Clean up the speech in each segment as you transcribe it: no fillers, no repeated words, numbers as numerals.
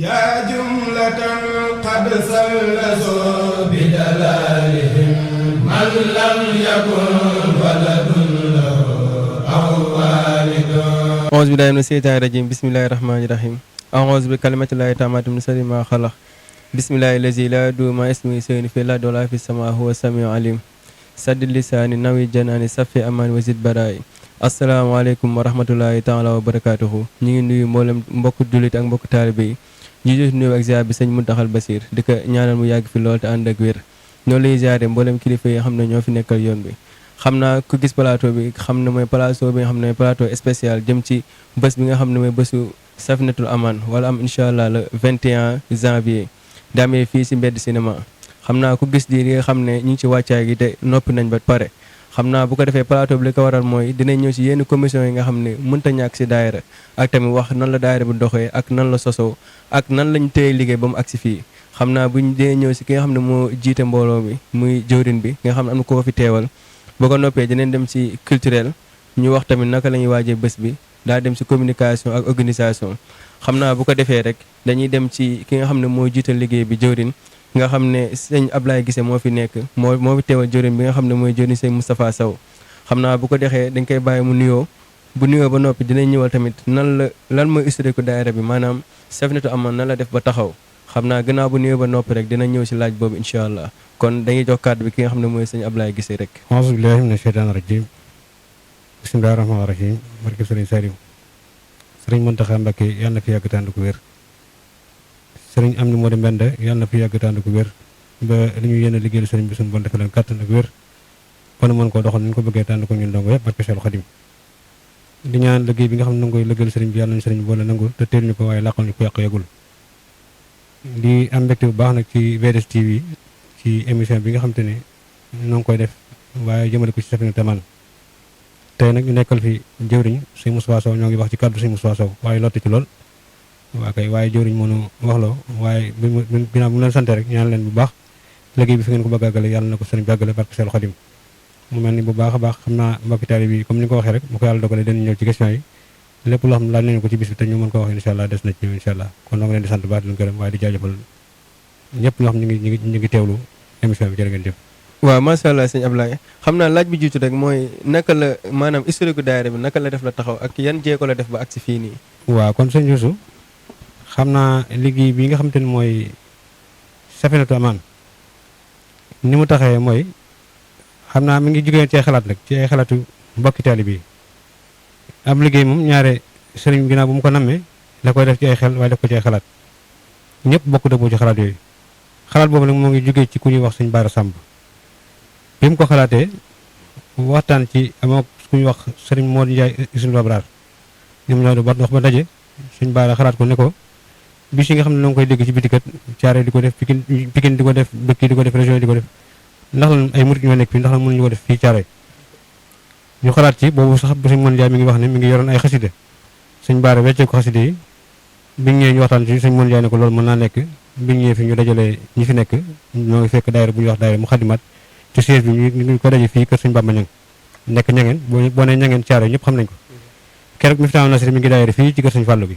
yaa jumlatan qad sallasoo bi dalaalihim man lam yakun waladun lahu aw waalidun. auzu billaahi mina sheytaani rajiim bismillaahi rahmaani rahiim. auzu bi kalimatillahi taammaati min sharri maa xalaq. bismillaahi lazi laa yaduurru ma'a ismihi shay'un fil ardi wa laa fis samaa'i huwa samii'un aliim. saddid lisaani nawwir janaani saffi amaani wa zid baraa'i. asalaamaaleykum wa rahmatullahi taala wa barakaatuhu. ñu ngi nuyu mboolem mbokku jullit ak mbokku taalibe yi. ñu jot nuyu ak ziar bi sëñ Muntaxal Basiir di ko ñaanal mu yàgg fi lool te ànd ak wér. noonu lay ziare mboolem kilifa yi xam ne ñoo fi nekkal yoon bi. xam naa ku gis plateau bi xam ne mooy plateau bi nga xam ne mooy plateau spécial jëm ci bés bi nga xam ne mooy bésu Safinatul Amaan wala am incha allah le 21 janvier. daamee fii si mbedd cinéma. xam naa ku gis di nga xam ne ñu ngi ci wàccaay gi te noppi nañ ba pare. xam naa bu ko defee plateau bi li ko waral mooy dinañ ñëw si yenn commission yi nga xam ne mënta ñàkk si daayira ak tamit wax nan la daayira bi doxee ak nan la sosoo ak nan lañ téye liggéey ba mu agsi fii. xam naa buñ dee ñëw si ki nga xam ne moo jiite mbooloo mi muy jëwrin bi nga xam ne am na ko fi teewal boo ko noppee dinañ dem si culturel ñu wax tamit naka la ñuy waajee bés bi daa dem si communication ak organisation. xam naa bu ko defee rek dañuy dem ci ki nga xam ne moo jiital liggéey bi jëwrin nga xam ne sëñ Ablaye Gise moo fi nekk moo fi teewal jëwriñ bi nga xam ne mooy jëwriñ sëñ Moustapha Sow. xam naa bu ko dexee dañ koy bàyyi mu nuyoo bu nuyoo ba noppi dinañ ñëwal tamit lan mooy historique daayira bi maanaam Safinatul Amaan nan la def ba taxaw. xam naa gannaaw bu nuyoo ba noppi rek dinañ ñëw si laaj boobu incha allah kon dañuy jox kàddu bi ki nga xam ne mooy sëñ Ablaye Gise rek. auzu billaahi mina sheytaani rajiim bismillaahi rahmaani rahiim barke sëriñ Saliou sëriñ Muntaxa Mbakke yàlla na fi yàgg tànd ko wér sëriñ am ni moo di mbend yàlla na fi yàgg tànd ko wér ba li ñu yéen a liggéeyal sëriñ bi suñu bon defal leen kàttan ak wér kon mën koo doxal ni ñu ko bëggee tànd ko ñun dongo yëpp barke Seexul Xadim di ñaan liggéey bi nga xam ne nangoy liggéeyal sëriñ bi yàlla nañu sëriñ bi boole nangu te teel ñu ko waaye làqal ñu ko yàq yagul di am mbégte bu baax nag ci VDS TV ci émission bi nga xam te ne noo ngi koy def waaye jëmale ko ci Safinatul Amaan tey nag ñu nekkal fi jëwriñ sëñ Moustapha Sow ñoo ngi wax ci kàddu sëñ Moustapha Sow waaye lotte ci lool waa kay waaye jëwriñ mënu waxloo waaye binaa bu leen sante rek ñaan leen bu baax liggéey bi fi ngeen ko bëgg a àggale yàlla na ko sëriñ bi àggale barke Seexul Xadim mu mel ni bu baax a baax xam naa mbokki taalibe bi comme ni nga ko waxee rek bu ko yàlla dogalee dañu ñëw ci question yi lépp loo xam ne laaj nañu ko ci bis bi te ñu mën ko wax incha allah des na ci ñëw incha allah kon noo ngi leen di sant baax di leen gërëm waaye di jaajëfal ñëpp ñoo xam ñu ngi teewlu émission bi jërë ngeen jëf. waaw macha allah sëñ Ablaye xam naa laaj bi jiitu rek mooy naka la maanaam historique daayira bi naka la def la taxaw ak yan jéego la def ba agsi fii nii. waaw kon sëñ Youssou xam naa liggéey bi nga xam te ne mooy Safinatul Amaan ni mu taxawee mooy xam naa mi ngi jógee ci ay xalaat rek ci ay xalaatu mbokki taalibe bi am liggéey moom ñaare sëriñ bi ginnaaw bu mu ko nammee la koy def ci ay xel waaye def ko ci ay xalaat ñëpp bokk dëppoo ci xalaat yooyu xalaat boobu nag moo ngi jógee ci ku ñuy wax sëñ Baara Samb bi mu ko xalaatee waxtaan ci amoo ku ñuy wax sëriñ Modou Ndiaye Ismaïla Labraar ñoom ñoo doon wax ba daje sëñ Baara xalaat ko ne ko bis yi nga xam ne noo ngi koy dégg ci bitikat caare di ko def Pikine di ko def dëkk di ko def région di ko def ndax la ay murit ñoo nekk fii ndax la mënuñu ko def fii caare ñu xalaat ci boobu sax sëñ Modou Ndiaye mi ngi wax ne mi ngi yoroon ay xaside sëñ Baara weccee ko xaside yi biñ ñëwee ñu waxtaan ci sëñ Modou Ndiaye ne ko loolu mën naa nekk biñ ñëwee fi ñu dajale ñi fi nekk ñoo ngi fekk daayira bu ñuy wax daayira mu xadimat ci siège bi ñu ko daje fii kër sëñ Bamba Ñang nekk ñangeen boo nee ñangeen caare ñëpp xam nañ ko keroog Miftahul Nasri mi ngi daayira fii ci kër sëñ Fàllu bi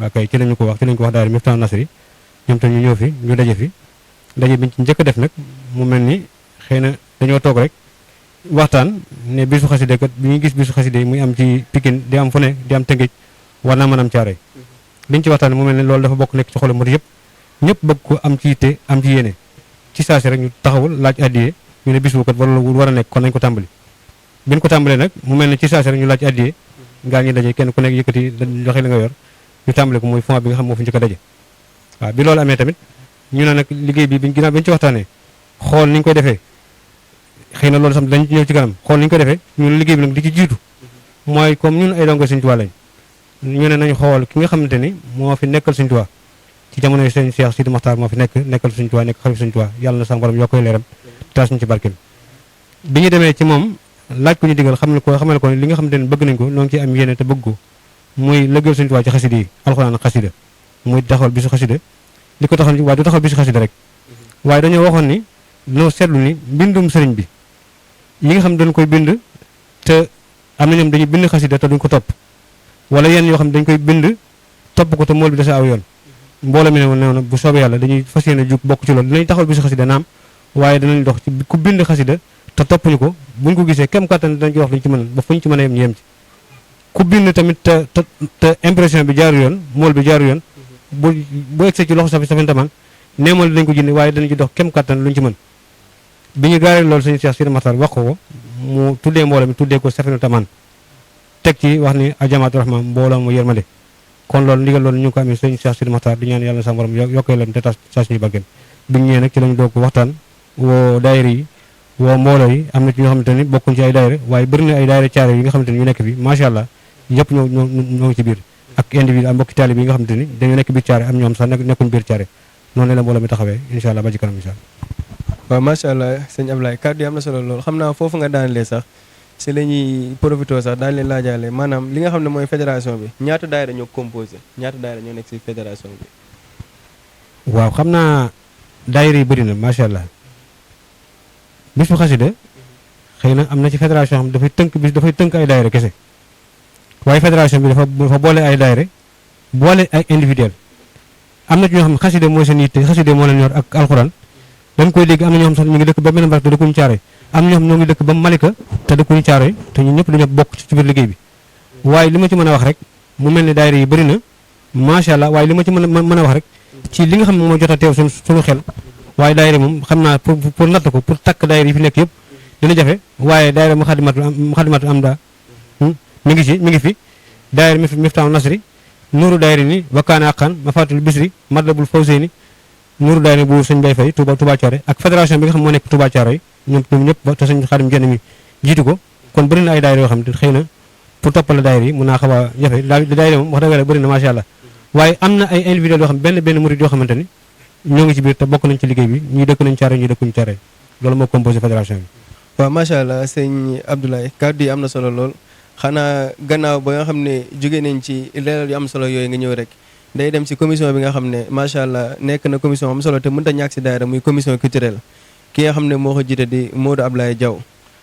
waa kay ci lañu ko wax daayira Miftahul Nasri ñoom tam ñu ñëw fi ñu daje fi daje biñ ci njëkk a def nag mu mel ni xëy na dañoo toog rek waxtaan ne bisu xaside kat bi ñuy gis bisu xaside yi muy am ci Pikine di am fu ne di am Tëngéej war naa mën am caare liñ ci waxtaan mu mel ne loolu dafa bokk nekk ci xolu murid yëpp ñëpp bëgg ko am ci yitte am ci yéene ci saasi rek ñu taxawul laaj addiyee ñu ne bis bu kat war a nekk kon nañ ko tàmbali biñ ko tàmbalee nag mu mel ne ci saasi rek ñu laaj addiyee gaa ñi daje kenn ku nekk yëkkati joxe li nga yor ñu tàmbale ko muy fond bi nga xam moo fi njëkk a daje waaw bi loolu amee tamit ñu ne nag liggéey bi ginnaaw bi ñu ci waxtaanee xool ni ñu koy defee xëy na loolu sax dañ ñëw ci kanam xool ni ñu koy defee ñun liggéey bi nag di ci jiitu mooy comme ñun ay dongo Sëñ Tuubaa lañ ñu ne nañu xool ki nga xamante ni moo fi nekkal Sëñ Tuubaa ci jamono Sëñ Cheikh Sidi Maxtaar moo fi nekkal Sëñ Tuubaa nekk xalifa Sëñ Tuubaa yàlla na sax borom yoo koy leeram taas ñu ci barkeem bi ñu demee ci moom laaj ko ñu digal xamal ko li nga xamante ni bëgg nañ ko noo ngi ci am yéene te bëgg ko muy lëggeel Sëñ Tuubaa ci xasida yi alxuraan ak xasida muy taxawal bisu xasida li ko taxal waaye du taxawal bisu xasida rek waaye dañoo waxoon ni noo seetlu ni mbindum sëriñ bi yi nga xam dañ koy bind te am na ñoom dañuy bind xasida te duñ ko topp wala yenn yoo xam dañ koy bind topp ko te mool bi dese aw yoon mbooloo mi ne bu soobee yàlla dañuy fas yéene jug bokk ci loolu dinañ taxawal bisu xasida naam waaye danañ dox ci ku bind xasida te toppuñu ko buñ ko gisee kem kattan dinañ ci wax luñ ci mën ba fuñ ci mën a yem ñu yem ci ku bind tamit te impression bi jaaru yoon mool bi jaaru yoon bu egsee ci loxo Safinatoul Aman nee mool dinañ ko jënd waaye danañ ci dox kem kattan luñ ci mën bi ñu gaaree loolu suñu Cheikh Sidi Makhtar wax ko mu tuddee mbooloo mi tuddee ko Safinatoul Aman teg ci wax ni ajamaatu rahma mbooloo mu yërmande kon loolu ndigal loolu ñu ngi ko amee sëñ Cheikh Sidi Makhtar di ñaan yàlla sa borom yokkee leen te tas suñuy baggeen bi ñu ñëwee nag ci lañu doog waxtaan woo daayira yi woo mbooloo yi am na ci ñoo xamante ni bokkuñ ci ay daayira waaye bëri na ay daayira caare yi nga xamante ni ñu nekk fi macha allah yëpp ñoo ngi ci biir ak individu am mbokki taalibe yi nga xamante ni dañoo nekk biir caare am ñoom sax nekkuñ biir caare noonu la mbooloo mi taxawee incha allah ba ci kanam incha allah. waaw macha allah sëñ Ablaye kàddu yi am na solo lool xam naa foofu nga daanalee sax si la ñuy profité sax daan leen laajaale maanaam li nga xam ne mooy fédération bi ñaata daayira ñoo composé ñaata daayira ñoo nekk si fédération bi. waaw xam naa daayira yi bëri na macha allah bisu xasida xëy na am na ci fédération xam dafay tënk ay daayira kese waaye fédération bi dafa boole ay daayira boole ay individuel am na ci ñoo xam ne xasida mooy seen yitte xasida moo leen ñor ak alxuraan dañ koy dégg am na ñoo xam sax ñu ngi dëkk ba benn barab te dëkkuñu caare am na ñoo xam ñoo ngi dëkk ba Malika te dëkkuñu caare te ñun ñëpp dañoo bokk ci biir liggéey bi waaye li ma ci mën a wax rek mu mel ne daayira yi bëri na macha allah waaye li ma ci mën a wax rek ci li nga xam ne moo jot a teew suñu xel waaye daayira moom xam naa pour natt ko pour takk daayira yi fi nekk yëpp dina jafe waaye daayira Muxaddamatul Amda mi ngi fi daayira Miftaahu Nasri nuuru daayira ni wakkaana aqan mafatul bisri madlabul fawseyni nuuru daayira bu sëñ Bay Fay Touba Thiaré ak fédération bi nga xam moo nekk Touba Thiaré ñoom ñëpp te sëñ Xaadim Jenn mi jiitu ko kon bëri na ay daayira yoo xam ne xëy na pour toppale daayira yi mun naa xaw a jafe daayira moom wax dëgg yàlla bëri na macha allah waaye am na ay individuel yoo xam benn murid yoo xamante ni ñoo ngi ci biir te bokk nañ ci liggéey bi ñii dëkk nañ Thiaré ñii dëkkuñu Thiaré loolu moo composé fédération bi. waaw macha allah sëñ Abdoulaye kàddu yi am na solo lool xanaa gannaaw ba nga xam ne jóge nañ ci leeral yu am solo yooyu nga ñëw rek day dem si commission bi nga xam ne macha allah nekk na commission am solo te mënut a ñàkk si daayira muy commission culturelle ki nga xam ne moo ko jiite di Modou Ablaye Diaw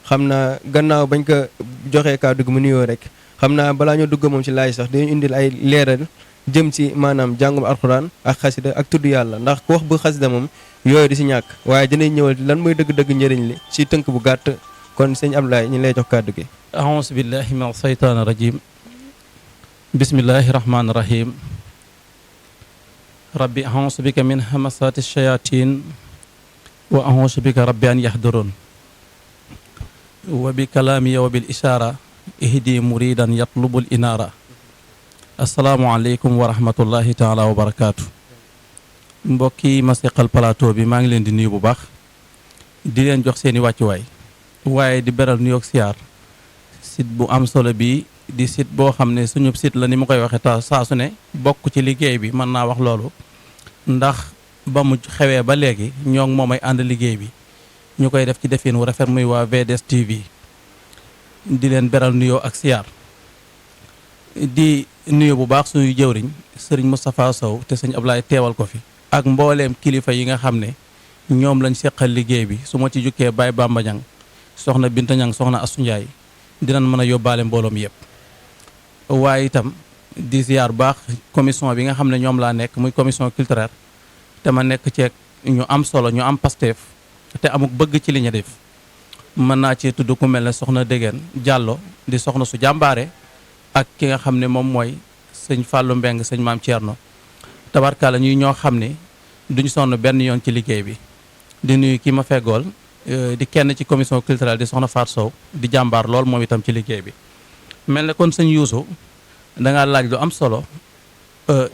xam naa gannaaw bañ ko joxee kàddu gi mu nuyoo rek xam naa balaa ñoo dugg moom ci laaj sax dañu indil ay leeral jëm ci maanaam jàngum alxuraan ak xasida ak tudd yàlla ndax ku wax bu xasida moom yooyu di si ñàkk waaye dinañ ñëwal lan mooy dëgg-dëgg njëriñ li si tënk bu gàtt kon sëñ Ablaye ñu lay jox kàddu gi. aouzu billahi min asheytaani rajim bismillahi rahmaani rahim rabbi aouzu bika min hamasati shayatin wa aouzu bika rabbi an yahdurun wa bi kalaamiya wa bil ishaara ihdi muridan yatlubul inaara asalaamualeykum wa rahmatullahi taala wa barakaatu mbokki ma seqal plateau bi maa ngi leen di nuyu bu baax di leen jox seeni wàccuwaay waaye di beral nuyoog siyaar site bu am solo bi di site boo xam ne suñu site la ni ma koy waxee ta saa su ne bokk ci liggéey bi mën naa wax loolu ndax ba mu xewee ba léegi ñoo ngi moom ay ànd liggéey bi ñu koy def ci defin wu rafet muy waa VDS TV di leen beral nuyoo ak siyaar di nuyu bu baax suñuy jëwriñ sëriñ Moustapha Sow te sëñ Ablaye teewal ko fi ak mbooleem kilifa yi nga xam ne ñoom lañ seqal liggéey bi su ma ci jukkee Baye Bamba Ñang soxna Binta Ñang soxna Astu Njaay dinañ mën a yóbbaale mbooloom yëpp waaye itam di ziar baax commission bi nga xam ne ñoom laa nekk muy commission culturelle te ma nekk ceeg ñu am solo ñu am pasteef te amuk bëgg ci li ñu def mën naa ci tudd ku mel ne soxna Dégeen Jàllo di soxna su jàmbaare ak ki nga xam ne moom mooy sëñ Fàllu Mbeng sëñ Maam Thierno tabarkaala ñuy ñoo xam ne duñ sonn benn yoon ci liggéey bi di nuyu ki ma feggool di kenn ci commission culturelle di soxna Faat Sow di jàmbaar lool moom itam ci liggéey bi mel ne kon sëñ Yuusu dangaa laaj lu am solo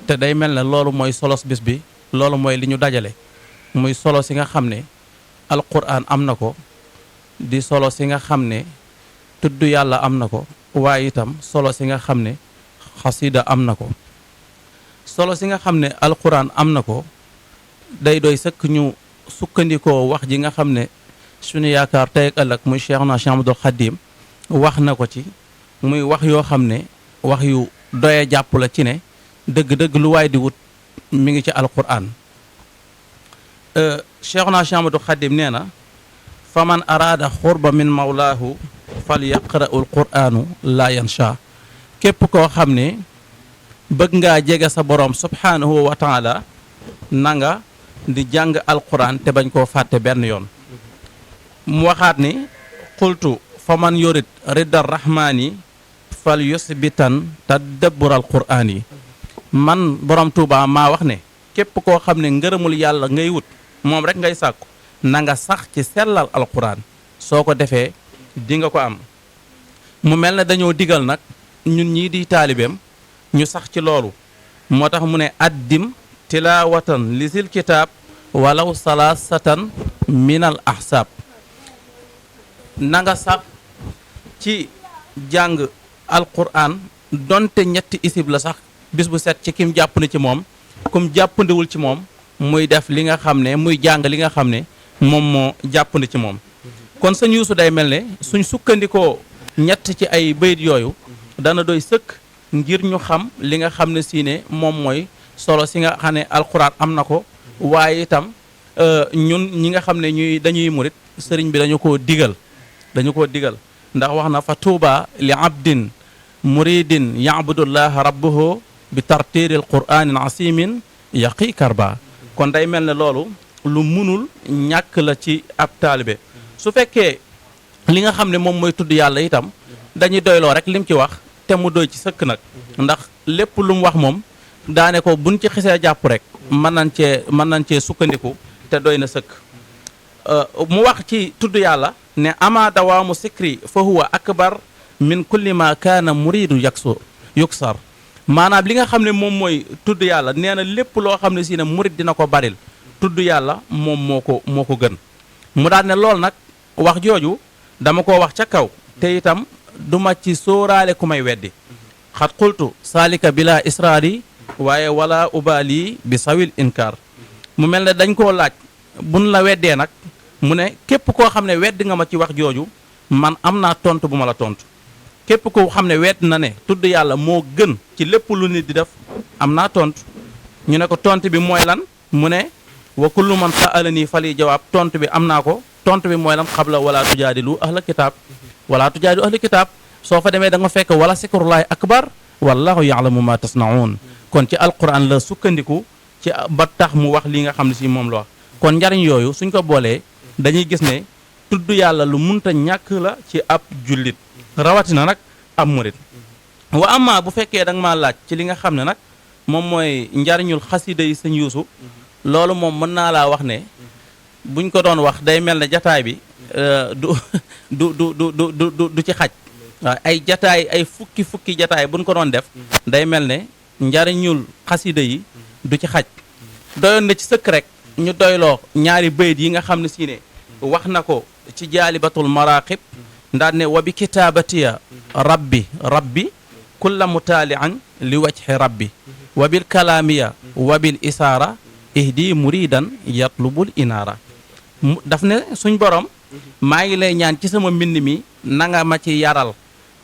te day mel ne loolu mooy solos bis bi loolu mooy li ñu dajale muy solo si nga xam ne alquran am na ko di solo si nga xam ne tudd yàlla am na ko waaye itam solo si nga xam ne xasida am na ko solo si nga xam ne alquran am na ko day doy sëkk ñu sukkandikoo wax ji nga xam ne suñu yaakaar tey ak ëllëg muy Cheikhuna Cheikh Ahmadul Khadim wax na ko ci muy wax yoo xam ne wax yu doye jàpp la ci ne dëgg-dëgg lu waay di wut mi ngi ci alquran Cheikhuna Cheikh Ahmadul Khadim nee na fa man araada xurba min mawlaahu fal yaqra'ul qur'anu la yansha képp koo xam ne bëgg ngaa jege sa borom subhanahu wa taala na nga di jàng alquran te bañ koo fàtte benn yoon. mu waxaat ni qultu fa man yurid ridda rahmaani fal yusbitan tadabbur alquran yi. man borom Tuuba maa wax ne képp koo xam ne ngërëmul yàlla ngay wut moom rek ngay sàkku na nga sax ci sellal alquran soo ko defee di nga ko am. mu mel ne dañoo digal nag ñun ñii di taalibeem ñu sax ci loolu moo tax mu ne addim tilaawatan lisil kitaab walaw salaasatan minal ahsaab. na nga sax ci jàng alquran donte ñetti isib la sax bis bu set ci kim jàpp na ci moom kum jàppandiwul ci moom muy def li nga xam ne muy jàng li nga xam ne moom moo jàppandi ci moom. kon sëñ Yuusu day mel ne suñ sukkandikoo ñett ci ay bayit yooyu dana doy sëkk ngir ñu xam li nga xam ne si ne moom mooy solo si nga xam ne alquran am na ko waaye itam ñun ñi nga xam ne dañuy murit sëriñ bi dañu koo digal ndax wax na fa tuuba li abdin muridin yaabudullaha rabbuhu bi tartiiril quraanin asimin yaqi karba. kon day mel ne loolu lu munul ñàkk la ci ab taalibe su fekkee li nga xam ne moom mooy tudd yàlla itam dañuy doyloo rek lim ci wax te mu doy ci sëkk nag ndax lépp lu mu wax moom daane ko buñ ci xisee jàpp rek mën nañ cee sukkandiku te doy na sëkk. mu wax ci tudd yàlla ne ama dawaamu sikri fa huwa akbar min kulli ma kaana muridu yuksar. maanaam li nga xam ne moom mooy tudd yàlla nee na lépp loo xam ne si ne murid dina ko baril tudd yàlla moom moo ko gën. mu daan ne lool nag wax jooju dama ko wax ca kaw te itam duma ci sóoraale ku may weddi xat xultu saalika bila israari waaye wala ubaali bi sawil inkaar. mu mel ne dañ koo laaj buñ la weddee nag mu ne képp koo xam ne weddi nga ma ci wax jooju man am naa tontu bu ma la tontu. képp koo xam ne wedd na ne tudd yàlla moo gën ci lépp lu nit di def am naa tontu. ñu ne ko tontu bi mooy lan mu ne wa kullu man sa'alani fali jawaab tontu bi am naa ko. tontu bi mooy lan xabla wala tujaadilu ahla kitaab wala tujaadilu ahla kitaab soo fa demee da nga fekk wala sikrullahi akbar wallahu ya'lamu ma tasnaun. kon ci alquran la sukkandiku ci ba tax mu wax li nga xam ne si moom la wax. kon njariñ yooyu suñ ko boolee dañuy gis ne tudd yàlla lu munta ñàkk la ci ab jullit rawatina nag ab murit. wa amma bu fekkee da nga maa laaj ci li nga xam ne nag moom mooy njariñul xasida yi sëñ Yuusu loolu moom mën naa laa wax ne buñ ko doon wax day mel ne jataay bi du ci xaj. waaw ay jataay ay fukki jataay buñ ko doon def day mel ne njariñul xasida yi du ci xaj. doyoon na ci sëkk rek ñu doyloo ñaari bayit yi nga xam ne si ne wax na ko ci jaalibatul maraqib ndaat ne wa bi kitaabatiya rabbi kulla mutaalian li wajhi rabbi wa bil kalaamiya wa bil isaara ihdi muridan yatlubul inaara. daf ne suñ borom maa ngi lay ñaan ci sama mbind mi na nga ma ci yaral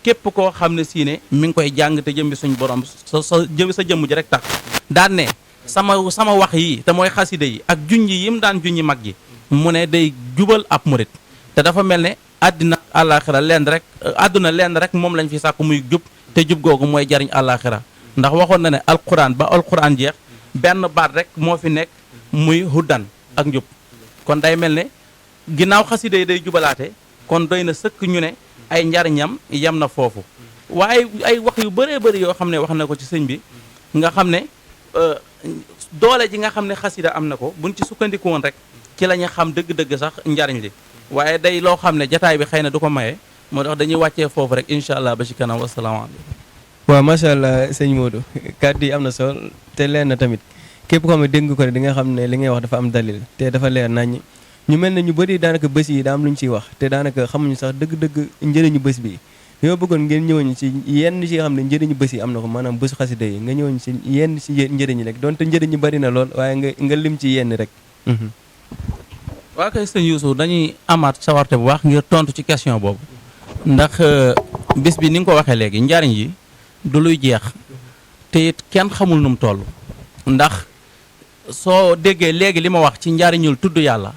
képp koo xam ne si ne mi ngi koy jàng te jëmbi suñ borom sa jëmm ji rek tax. daan ne sama wax yi te mooy xasida yi ak junñi yim daan junñi mag ji mu ne day jubal ab murit te dafa mel ne àddina àllaaxira lenn rek moom lañ fi sàkku muy jub te jub googu mooy jariñ àllaaxira ndax waxoon na ne alquran ba alquran jeex benn baat rek moo fi nekk muy huddan ak njub. kon day mel ne ginnaaw xasida yi day jubalaate kon doy na sëkk ñu ne ay njariñam yem na foofu. waaye ay wax yu bëree bëri yoo xam ne wax na ko ci sëñ bi nga xam ne doole ji nga xam ne xasida am na ko buñ ci sukkandiku woon rek ci la ñu xam dëgg-dëgg sax njariñ li waaye day loo xam ne jataay bi xëy na du ko maye moo tax dañuy wàccee foofu rek incha allah ba ci kanam wasalaamaaleykum. waaw macha allah sëñ Modou kàddu yi am na solo te leer na tamit képp koo xam ne dégg nga ko ne di nga xam ne li ngay wax dafa am dalil te dafa leer naññ. ñu mel ne ñu bëri daanaka bés yi daa am lu ñu ciy wax te daanaka xamuñu sax dëgg-dëgg njëriñu bés bi ñoo bëggoon ngeen ñëwoon ci yenn ci xam ne njëriñu bés yi am na ko maanaam bésu xasida yi nga ñëwoon ci yenn ci njëriñi rek donte njëriñu bari na lool waaye nga lim ci yenn rek. waa kay sëñ Youssou dañuy amaat sawarte bu baax ngir tontu ci question boobu ndax bis bi ni nga ko waxee léegi njariñ yi du luy jeex te it kenn xamul nu mu toll ndax soo déggee léegi li ma wax ci njariñul tudd yàlla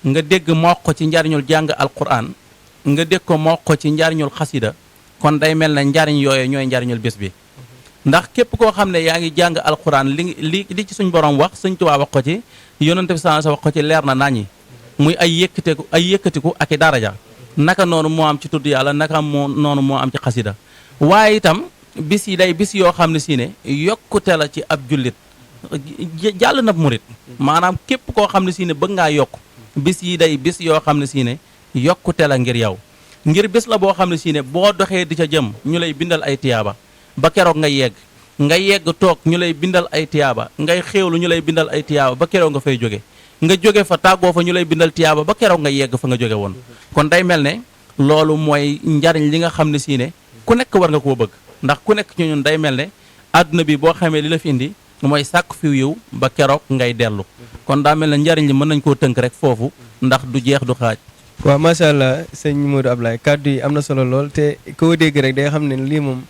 nga dégg ma wax ko ci njariñul jàng alquran nga dégg ko ma wax ko ci njariñul xasida kon day mel ne njariñ yooyu ñooy njariñul bis bi ndax képp koo xam ne yaa ngi jàng alquran li ci suñ borom wax Sëñ Tuubaa wax ko ci yonent bi sallallahu alayhi wasallam wax ko ci leer na naññi muy ay yëkkatiku ak i daraja naka noonu moo am ci tudd yàlla naka noonu moo am ci xasida waaye itam bis yi day bis yoo xam ne si ne yokkute la ci ab jullit jàll na murit maanaam képp koo xam ne si ne bëgg ngaa yokk bis yi day bis yoo xam ne si ne yokkute la ngir yow ngir bis la boo xam ne si ne boo doxee di ca jëm ñu lay bindal ay tiyaaba ba keroog nga yegg toog ñu lay bindal ay tiyaaba ngay xéewlu ñu lay bindal ay tiyaaba ba keroog nga fay jóge nga jóge fa tàggoo fa ñu lay bindal tiyaaba ba keroog nga yegg fa nga jóge woon kon day mel ne loolu mooy njariñ li nga xam ne si ne ku nekk war nga koo bëgg ndax ku nekk ci ñun day mel ne àdduna bi boo xamee li la fi indi mooy sàkk fiw yiw ba keroog ngay dellu kon daa mel ne njariñ li mën nañ koo tënk rek foofu ndax du jeex du xaaj. waaw macha allah sëñ Modou Ablaye kàddu yi am na solo lool te koo dégg rek day xam ne lii moom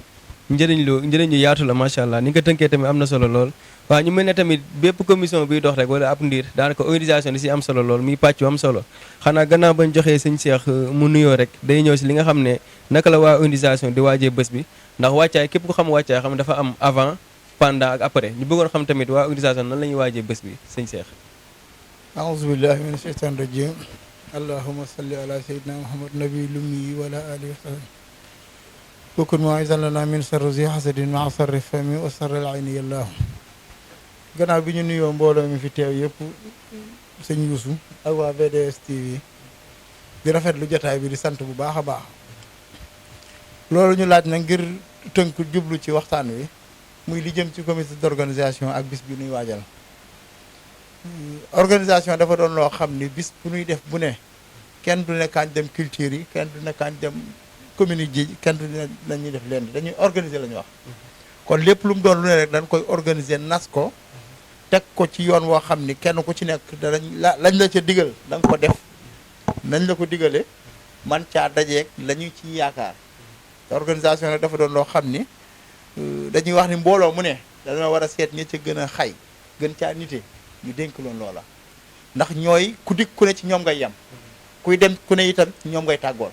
njëriñ lu yaatu la macha allah ni nga tënkee tamit am na solo lool. waaw ñu mel ne tamit bépp commission biy dox rek wala ab ndiir daanaka organisation di si am solo lool muy pàcc am solo xanaa gannaaw bañ joxee sëñ Cheikh mu nuyoo rek day ñëw si li nga xam ne naka la waa organisation di waajee bés bi ndax wàccaay képp ko xam wàccaay xam dafa am avant pendant ak après ñu bëggoon xam tamit waa organisation nan la ñuy waajee bés bi sëñ Cheikh. aouzu billahi min asheytan rajim allahuma salli ala sayyidina muhammad nabi lummi wala alihi wa sahbi bokun mu'izan lana min sarri zi hasadin ma sarri fami wa sarri al-ayni yallahu gannaaw bi ñu nuyoo mbooloo mi fi teew yëpp sëñ Youssou ak waa VDS TV di rafetlu jotaay bi di sant bu baax a baax loolu ñu laaj nag ngir tënk jublu ci waxtaan wi muy li jëm ci comité d'organisation ak bis bi nuy waajal organisation dafa doon loo xam ni bis bu nuy def bu ne kenn du ne kaañ dem culture yi kenn du ne kaañ dem communauté ji kenn du ne lañuy def leen dañuy organiser la ñu wax kon lépp lu mu doon lu ne rek dañ koy organiser nas ko teg ko ci yoon woo xam ni kenn ku ci nekk danañ lañ la ca digal da nga ko def nañ la ko digale man caa dajeeg la ñu ci yaakaar organisation nag dafa doon loo xam ni dañuy wax ni mbooloo mu ne dañoo war a seet ñi ca gën a xay gën caa nite ñu dénk loon loola ndax ñooy ku dikk ku ne ci ñoom ngay yem kuy dem ku ne itam ci ñoom ngay tàggool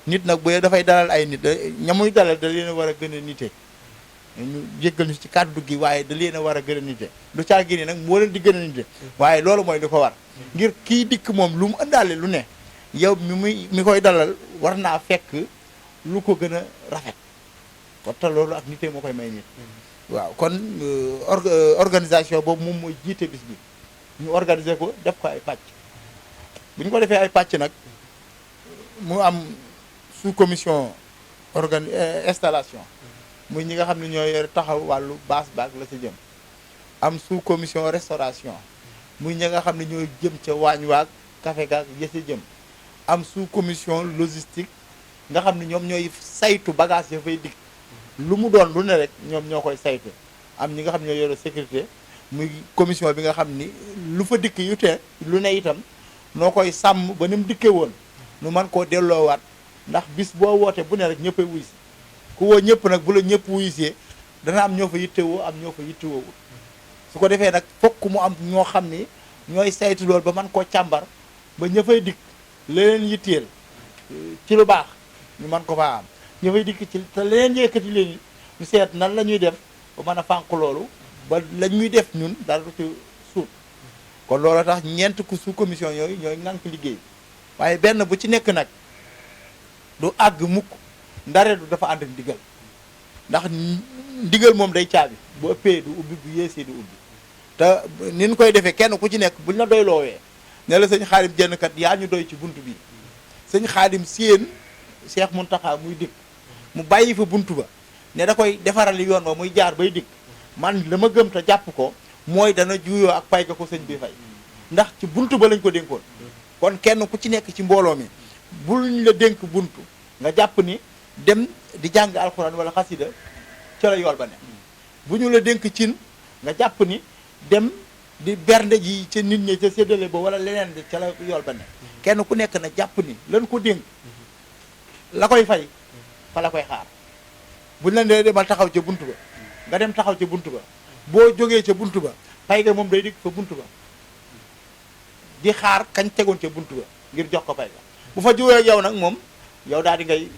nit nag bu dafay dalal ay nit ñamuy dalal da leen a war a gën a nite ñu jéggal ñu ci kàddu gi waaye da leen a war a gën a nite lu caa génne nag moo leen di gën a nite waaye loolu mooy li ko war ngir kii dikk moom lu mu ëndaale lu ne yow mi koy dalal war naa fekk lu ko gën a rafet kon te loolu ak nite moo koy may nit waaw kon organisation boobu moom mooy jiite bis bi ñu organiser ko def ko ay pàcc bu ñu ko defee ay pàcc nag mu am sous commission installation muy ñi nga xam ne ñoo yor taxaw wàllu baas baag la ca jëm am sous commission restauration muy ñi nga xam ne ñooy jëm ca waañ waag café gaag ya ca jëm am sous commission logistique nga xam ne ñoom ñooy saytu bagage ya fay dikk lu mu doon lu ne rek ñoom ñoo koy saytu am ñi nga xam ne ñoo yore sécurité muy commission bi nga xam ni lu fa dikk yu te lu ne itam noo koy sàmm ba ni mu dikkee woon nu man koo delloowaat ndax bis boo woote bu ne rek ñëppay wuy si ku woo ñëpp nag bu la ñëpp wuyisee dana am ñoo fa yittewoo am ñoo fa yittewoo su ko defee nag fokk mu am ñoo xam ni ñooy saytu loolu ba man koo càmbar ba ña fay dikk leneen yitteel ci lu baax ñu mën ko faa am ña fay dikk ci te leneen yëkkati leen ñu seet nan la ñuy def ba mën a fànq loolu ba la ñuy def ñun dara du ci suut kon loolu tax ñeent ku sous commission yooyu ñooy ŋànk liggéey waaye benn bu ci nekk nag du àgg mukk ndare du dafa ànd ak ndigal ndax ndigal moom day caabi bu ëppee du ubbi bu yéesee du ubbi te ni ñu koy defee kenn ku ci nekk buñ la doy loowee ne la sëñ Xaadim jenn kat yaa ñu doy ci bunt bi sëñ Xaadim séen Cheikh Mountakha muy dikk mu bàyyi fa bunt ba ne da koy defarali yoon ba muy jaar bay dikk man la ma gëm te jàpp ko mooy dana juyoo ak pay ga ko sëñ bi fay ndax ci bunt ba lañ ko dénkoon kon kenn ku ci nekk ci mbooloo mi buñ la dénk bunt nga jàpp ni dem di jàng alxuraan wala xasida ca la yool ba ne bu ñu la dénk cin nga jàpp ni dem di bernde ji ca nit ñi ca séddale ba wala leneen ca la yool ba ne kenn ku nekk na jàpp ni lan ko dénk la koy fay fa la koy xaar buñ la nee demal taxaw ca bunt ba nga dem taxaw ca bunt ba boo jógee ca bunt ba pay ga moom day dikk fa bunt ba di xaar kañ tegoon ca bunt ba ngir jox ko pay ga bu fa jógee ak yow nag moom yow daal di ngay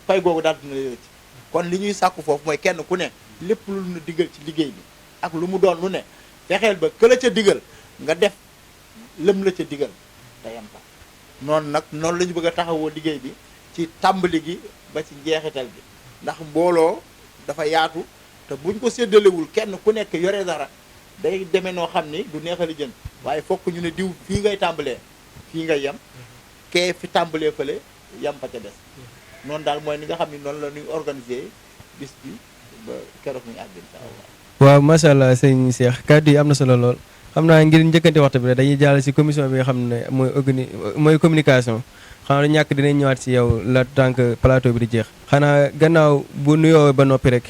pay googu daal dina rëcc kon li ñuy sàkku foofu mooy kenn ku ne lépp lu nu digal ci liggéey bi ak lu mu doon lu ne fexeel ba këla ca digal nga def lëm la ca digal te yam fa noonu nag noonu la ñu bëgg a taxawoo liggéey bi ci tàmbali gi ba ci njeexital bi ndax mbooloo dafa yaatu te buñ ko séddalewul kenn ku nekk yore dara day demee noo xam ni du neexali jën waaye fokk ñu ne diw fii ngay tàmbalee fii ngay yem kee fi tàmbalee fële yem fa ca des noonu daal mooy ni nga xam ni noonu la ñuy organiser bis bi ba keroog ñu àgg incha allah. waaw macha allah sëñ Cheikh kàddu yi am na solo lool xam naa ngir njëkkante waxtu bi dañuy jàll si commission bi nga xam ne mooy communication xanaa du ñàkk dinañ ñëwaat si yow la tant que plateau bi di jeex. xanaa gannaaw bu nuyoo ba noppi rek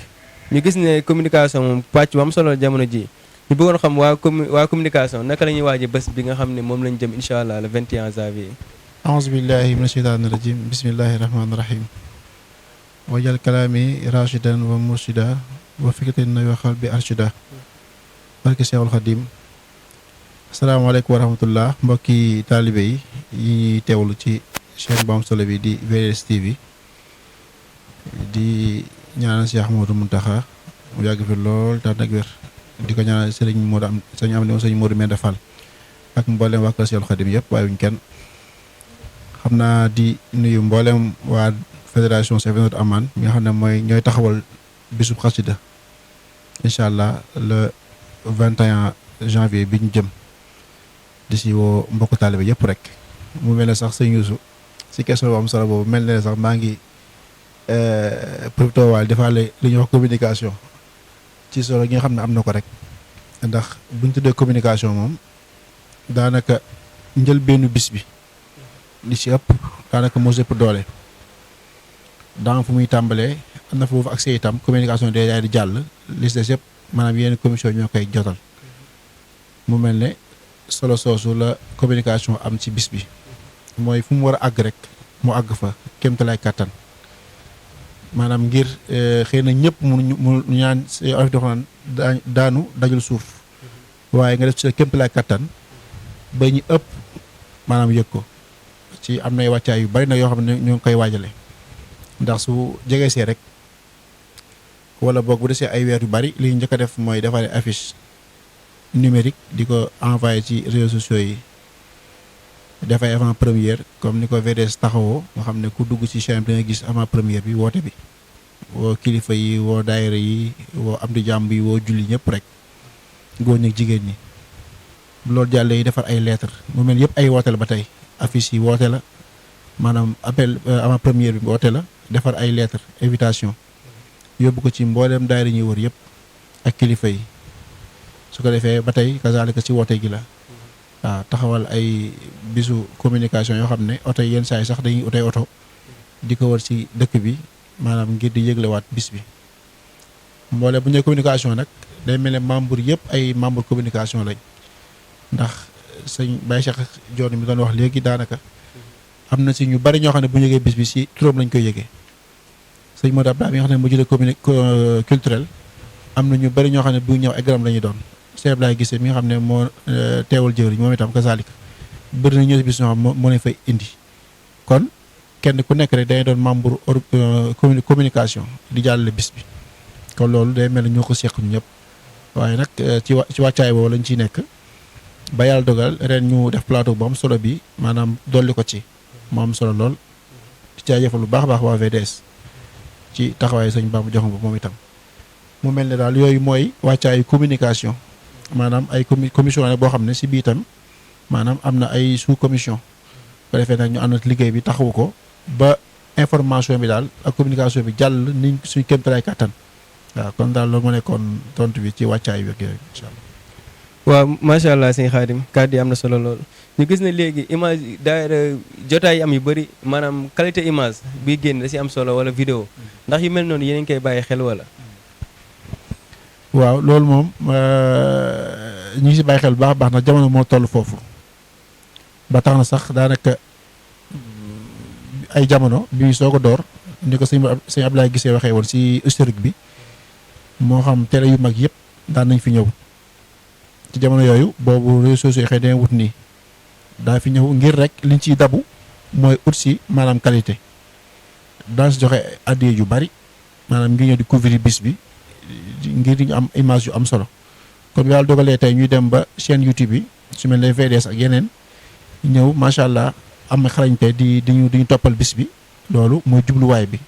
ñu gis ne communication moom pàcc bu am solo jamono ji ñu bëggoon xam waa communication naka la ñuy waajee bés bi nga xam ne moom lañ jëm incha allah le 21 janvier. aouzu billahi mina sheytaani rajim bismillahi rahmaani rahim wajal kalaami rashidan wa murshida wa fikratan na waxal bi arshida barke Seexul Xadim asalaamaaleykum wa rahmatullah mbokki taalibe yi yi teewlu ci chaîne bu am solo bi di VDS TV di ñaanal Cheikh Modou Mountakha mu yàgg fi lool te nag wér di ko ñaanal sëriñ Modou am sëriñ Modou Menda Fall ak mboolem waa kër Seexul Xadim yëpp waaye wuñ kenn xam naa di nuyu mboolem waa fédération Safinatul Aman mi nga xam ne mooy ñooy taxawal bisub xasida incha allah le 21 janvier bi ñu jëm di si woo mbokku taalibe yëpp rek mu mel ne sax sëñ Youssou si question bu am solo boobu mel ne sax maa ngi profité waale defaale li ñuy wax communication ci solo gi nga xam ne am na ko rek ndax buñ tuddee communication moom daanaka njëlbeenu bis bi li ci ëpp daanaka moo ëpp doole dans fu muy tàmbalee am na foofu accès itam communication day daal di jàll li ci des yëpp maanaam yenn commission ñoo koy jotal mu mel ne solo soosu la communication am ci bis bi mooy fu mu war a àgg rek mu àgg fa kéemtalaay kàttan maanaam ngir xëy na ñëpp mu ñaan olof di wax naan daanu dajul suuf waaye nga def ci kéemtalaay kàttan ba ñu ëpp maanaam yëg ko ci am nay wàccaay yu bari nag yoo xam ne ñoo ngi koy waajale ndax su jegesee rek wala boog bu desee ay weer yu bari li ñu njëkk a def mooy defaree affiche numérique di ko envoyé ci réseaux sociaux yi dafay avant première comme ni ko VDS taxawoo nga xam ne ku dugg ci chaîne bi da nga gis avant première bi woote bi woo kilifa yi woo daayira yi woo am di jàmb yi woo julli ñëpp rek góor ñi ak jigéen ñi loolu jàllee yi defar ay lettres mu mel yëpp ay woote la ba tey affiche yi woote la maanaam appel avant première bi woote la defar ay lettres invitation yóbbu ko ci mbooleem daayira ñuy wër yëpp ak kilifa yi su ko defee ba tey kazaalika ci woote gi la waaw taxawal ay bisu communication yoo xam ne oto yi yenn saa yi sax dañuy utay oto di ko wër ci dëkk bi maanaam ngir di yëglewaat bis bi mboole bu ñu communication nag day mel ne membre yëpp ay membre communication lañ ndax sëñ Baye Cheikh Dior mi doon wax léegi daanaka am na si ñu bari ñoo xam ne bu ñu yëgee bis bi si turam lañ koy yëgee sëñ Modou Abdoulaye mi nga xam ne mu jëlee culturel am na ñu bari ñoo xam ne bu ñëw ay garam la ñuy doon Cheikh Abdoulaye Guissé mi nga xam ne moo teewal jëwriñ moom itam kazaalika bëri na ñëw si bis ñoo xam moo leen fay indi kon kenn ku nekk rek dañuy doon membre communication di jàllale bis bi kon loolu day mel ne ñoo ko seq ñu ñëpp waaye nag ci wàccaay boobu lañ ciy nekk ba yàlla dogal ren ñu def plateau bu am solo bi maanaam dolli ko ci mu am solo lool di jaajëfal lu baax a baax waa VDS ci taxawaayu sëñ Bamba joxam ba moom itam mu mel ne daal yooyu mooy wàccaayu communication maanaam ay commission boo xam ne si bii itam maanaam am na ay sous commission bu defee nag ñu ànd liggéey bi taxawu ko ba information bi daal ak communication bi jàll niñ suñ kéemtalaay kàttan waaw kon daal loolu moo nekkoon tontu bi ci wàccaay bi ak yooyu incha allah. waaw macha allah sëñ Xaadim kàddu yi am na solo lool ñu gis ne léegi image daayira jotaay yi am yu bëri maanaam qualité image buy génn da si am solo wala vidéo ndax yu mel noonu yéen a ngi koy bàyyi xel wala. waaw loolu moom ñu ngi si bàyyi xel bu baax a baax ndax jamono moo toll foofu ba tax na sax daanaka ay jamono bi soo ko door ni ko sëñ Abdoulaye Guissé waxee woon si historique bi moo xam télé yu mag yëpp daan nañ fi ñëw. ci jamono yooyu boobu réseaux sociaux yi xëy na wut nii daa fi ñëw ngir rek liñ ciy dabu mooy ut si maanaam qualité daan si joxe addiya yu bari maanaam ngi ñëw di couvrir bis bi ngir ñu am image yu am solo kon bu yàlla dogalee tey ñuy dem ba chaîne YouTube bi su mel ne VDS ak yeneen ñëw macha allah am xarañte di ñu toppal bis bi loolu mooy jubluwaay bi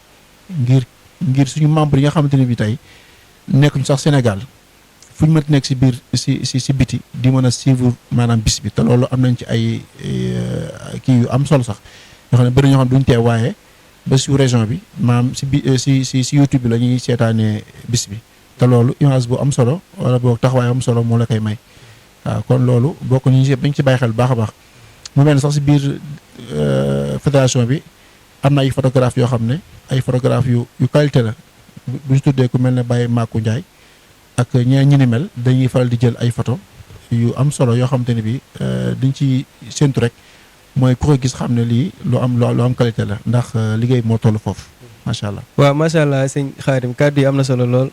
ngir suñu membre yi nga xamante ne bi tey nekkuñu sax Sénégal fu ñu mënti nekk si biir si biti di mën a suivre maanaam bis bi te loolu am nañ ci ay kii yu am solo sax yoo xam ne bëri ñoo xam ne duñ teew waaye ba sous région bi maanaam si YouTube bi la ñuy seetaanee bis bi te loolu image bu am solo wala boog taxawaay am solo moo la koy may waaw kon loolu bokk ñu dañ ci bàyyi xel bu baax a baax mu mel ne sax si biir fédération bi am na ay photographe yoo xam ne ay photographe yu qualité la bu ñu tuddee ku mel ne Baye Makou Ndiaye ak ñi ni mel dañuy faral di jël ay photo yu am solo yoo xamante ne bi dañ ci séntu rek mooy ku ko gis xam ne lii lu am qualité la ndax liggéey moo toll foofu macha allah. waaw macha allah sëñ Xaadim kàddu yi am na solo lool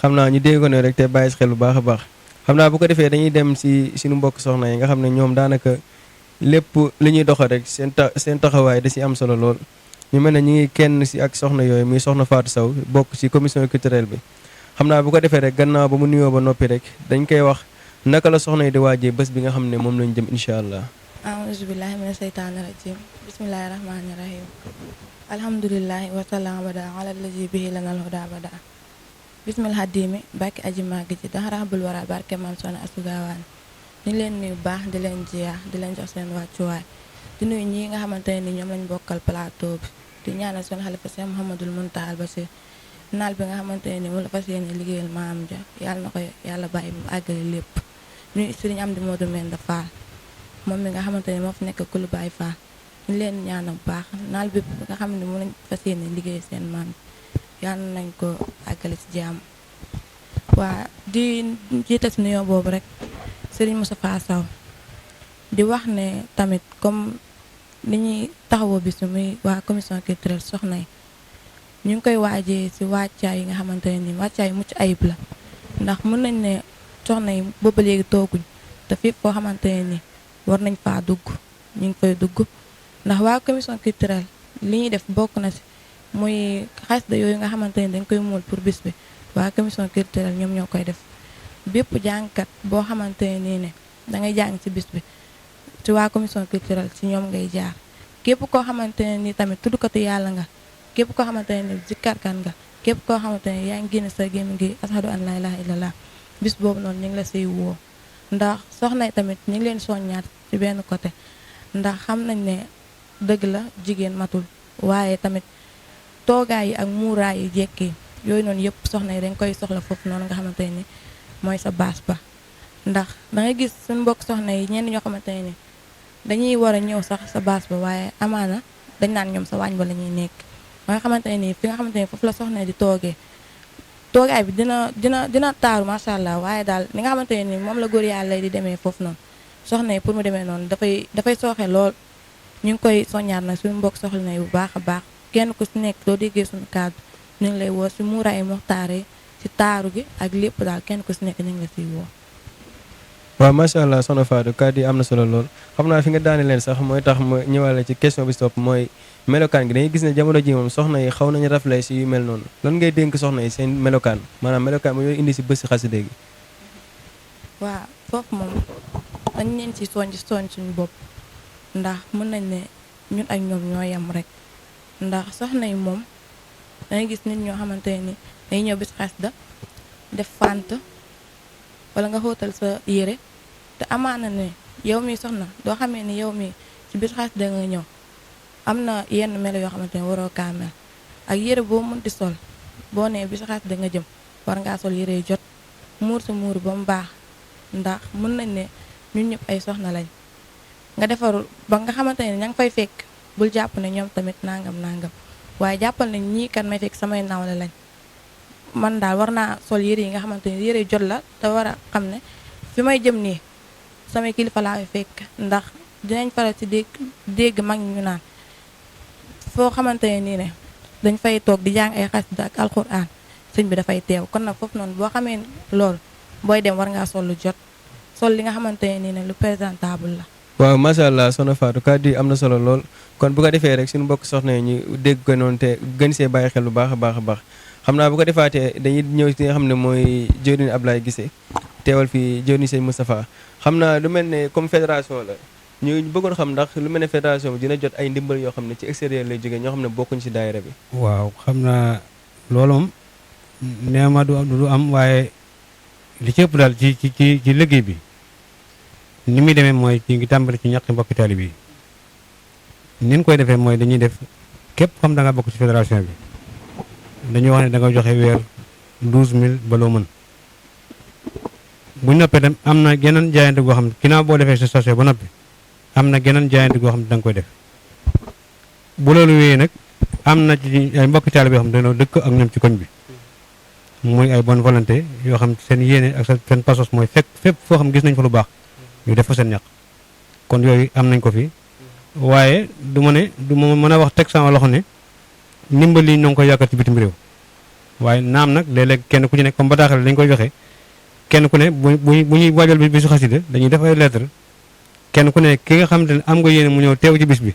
xam naa ñu dégg ko ne rek te bàyyi si xel bu baax a baax xam naa bu ko defee dañuy dem si suñu mbokk soxna yi nga xam ne ñoom daanaka lépp li ñuy doxal rek seen taxawaay da si am solo lool. ñu mel ne ñu ngi kenn si ak soxna yooyu muy soxna Fatou Sow bokk si commission culturelle bi xam naa bu ko defee rek gannaaw ba mu nuyoo ba noppi rek dañ koy wax naka la soxna yi di waajee bés bi nga xam ne moom lañ jëm incha allah. aouzu billahi mina seytaani rajim bismillahi rahmaani rahim alhamdulilahi wasalaam abada ala lazi bihi lanal huda abada bismil hadimi bàkki aji màgg ji daxara bul wara barke maam soxna asugaawaan ñu ngi leen nuyu baax di leen jiyaa di leen jox seen wàccuwaay di nuyu ñi nga xamante ne ni ñoom lañ bokkal plateau bi di ñaanal seen xalifa Cheikh Mouhamadoul Mountakha Bassir naal bi nga xamante ne ni mu la fas yéene liggéeyal maam ja yàlla na ko yàlla bàyyi mu àggale lépp nuyu Sëriñ Amdi Modou Menda Fall moom mi nga xamante ne moo fi nekk Kulu Baay Fall ñu leen ñaanal bu baax naal bi nga xam ne mu lañ fas yéene liggéeyal seen maam yàlla nañ ko àggale ci jàmm waa di jiital si nuyoo boobu rek Sëriñ Moustapha Sow di wax ne tamit comme li ñuy taxawoo bis bi muy waa commission culturelle soxna yi ñu ngi koy waajee si wàccaay yi nga xamante ne nii wàccaay yu mucc ayib la ndax mën nañ ne soxna yi booba léegi tooguñ te fépp foo xamante ne nii war nañ faa dugg ñu ngi fay dugg ndax waa commission culturelle li ñuy def bokk na si muy xasida yooyu nga xamante ne dañ koy muul pour bis bi waa commission culturelle ñoom ñoo koy def bépp jàngkat boo xamante ne nii ne da ngay jàng ci bis bi ci waa commission culturelle ci ñoom ngay jaar képp koo xamante ne ni tamit tuddukatu yàlla nga képp koo xamante ne ni zikkarkan nga képp koo xamante ne yaa ngi génn sa gémmiñ gi ashadu an la ilaha illallah bis boobu noonu ñu ngi la siy woo ndax soxna yi tamit ñu ngi leen soññaat ci benn côté ndax xam nañ ne dëgg la jigéen matul waaye tamit toogaay yi ak muuraay yi jekki yooyu noonu yëpp soxna yi dañ koy soxla foofu noonu nga xamante ne ni mooy sa baas ba ndax da ngay gis suñu mbokk soxna yi ñenn ñoo xamante ne ni dañuy war a ñëw sax sa baas ba waaye amaana dañ naan ñoom sa waañ ba la ñuy nekk ba nga xamante ne nii fi nga xamante ne foofu la soxna di toogee toogaay bi dina taaru macha allah waaye daal li nga xamante ne nii moom la góor yàlla di demee foofu noonu soxna yi pour mu demee noonu dafay sooxe lool ñu ngi koy soññaat nag suñu mbokk soxla na bu baax a baax kenn ku si nekk doo déggee suñu kàddu ñu ngi lay woo si muuraay moxtaare si taaru gi ak lépp daal kenn ku si nekk ñu ngi la siy woo. waaw macha allah soxna Fatou kàddu yi am na solo lool xam naa fi nga daane leen sax mooy tax ma ñëwaale ci question bi topp mooy melokaan gi dañuy gis ne jamono ji moom soxna yi xaw nañu raflay si yu mel noonu lan ngay dénk soxna yi seen melokaan maanaam melokaan mu yooyu indi si bési xasida gi. waaw foofu moom dañ leen si soñ suñu bopp ndax mën nañ ne ñun ak ñoom ñoo yem rek ndax soxna yi moom dangay gis nit ñoo xamante ni day ñëw bis xasida def fant wala nga xóotal sa yére te amaana ne yow mi soxna doo xamee ni yow mi ci bis xasida nga ñëw am na yenn melo yoo xamante ne waroo kaa mel ak yére boo mënti sol boo nee bis xasida nga jëm war ngaa sol yére yu jot muur sa muur ba mu baax ndax mën nañ ne ñun ñëpp ay soxna lañ nga defaru ba nga xamante ne ña nga fay fekk bul jàpp ne ñoom tamit nangam waaye jàppal ne ñii kan may fekk samay nawle lañ man daal war naa sol yére yi nga xamante ne yére jot la te war a xam ne fi may jëm nii samay kilifa laa fay fekk ndax dinañ faral ci dégg mag ñu naan foo xamante ne nii ne dañ fay toog di jàng ay xasida ak alxuraan sëñ bi dafay teew kon nag foofu noonu boo xamee loolu booy dem war ngaa sol lu jot sol li nga xamante ne nii ne lu présentable la. waaw macha allah soxna Fatou kàddu yi am na solo lool kon bu ko defee rek suñu mbokk soxna yi ñu dégg ko noonu te gën see bàyyi xel bu baax a baax xam naa bu ko defaatee dañuy ñëw ci nga xam ne mooy jëwriñ Ablaye Guissé teewal fi jëwriñ sëñ Moustapha xam naa lu mel ne comme fédération la ñu bëggoon xam ndax lu mel ne fédération bi dina jot ay ndimbal yoo xam ne ci extérieur lay jógee ñoo xam ne bokkuñ ci daayira bi. waaw xam naa loolu moom nee ma du am waaye li ci ëpp daal ci liggéey bi ni muy demee mooy ci ngi tàmbali ci ñàkk mbokki taalibe bi ni ñu koy defee mooy dañuy def képp xam da nga bokk ci fédération bi dañuy wax ne da nga joxe weer 12000 ba loo mën bu ñu noppee dem am na geneen jaayante goo xam ne ginnaaw boo defee sa station ba noppi am na geneen jaayante goo xam ne da nga koy def bu loolu wéyee nag am na ci ay mbokki taalibe yoo xam ne dañoo dëkk ak ñoom ci koñ bi muy ay bonne volonté yoo xam seen yéene ak seen pasos mooy fépp foo xam gis nañ fa lu baax ñu def fa seen ñaq kon yooyu am nañ ko fi waaye du ma mën a wax teg sama loxo ne ndimbal yi ñoo ngi koy yàkkat ci bitim réew waaye naam nag léeg-léeg kenn ku ci ne comme bataaxal dañ koy joxe kenn ku ne bu ñuy waajal bi su xasida dañuy def ay lettre kenn ku ne ki nga xamante ne am nga yéene mu ñëw teew ci bis bi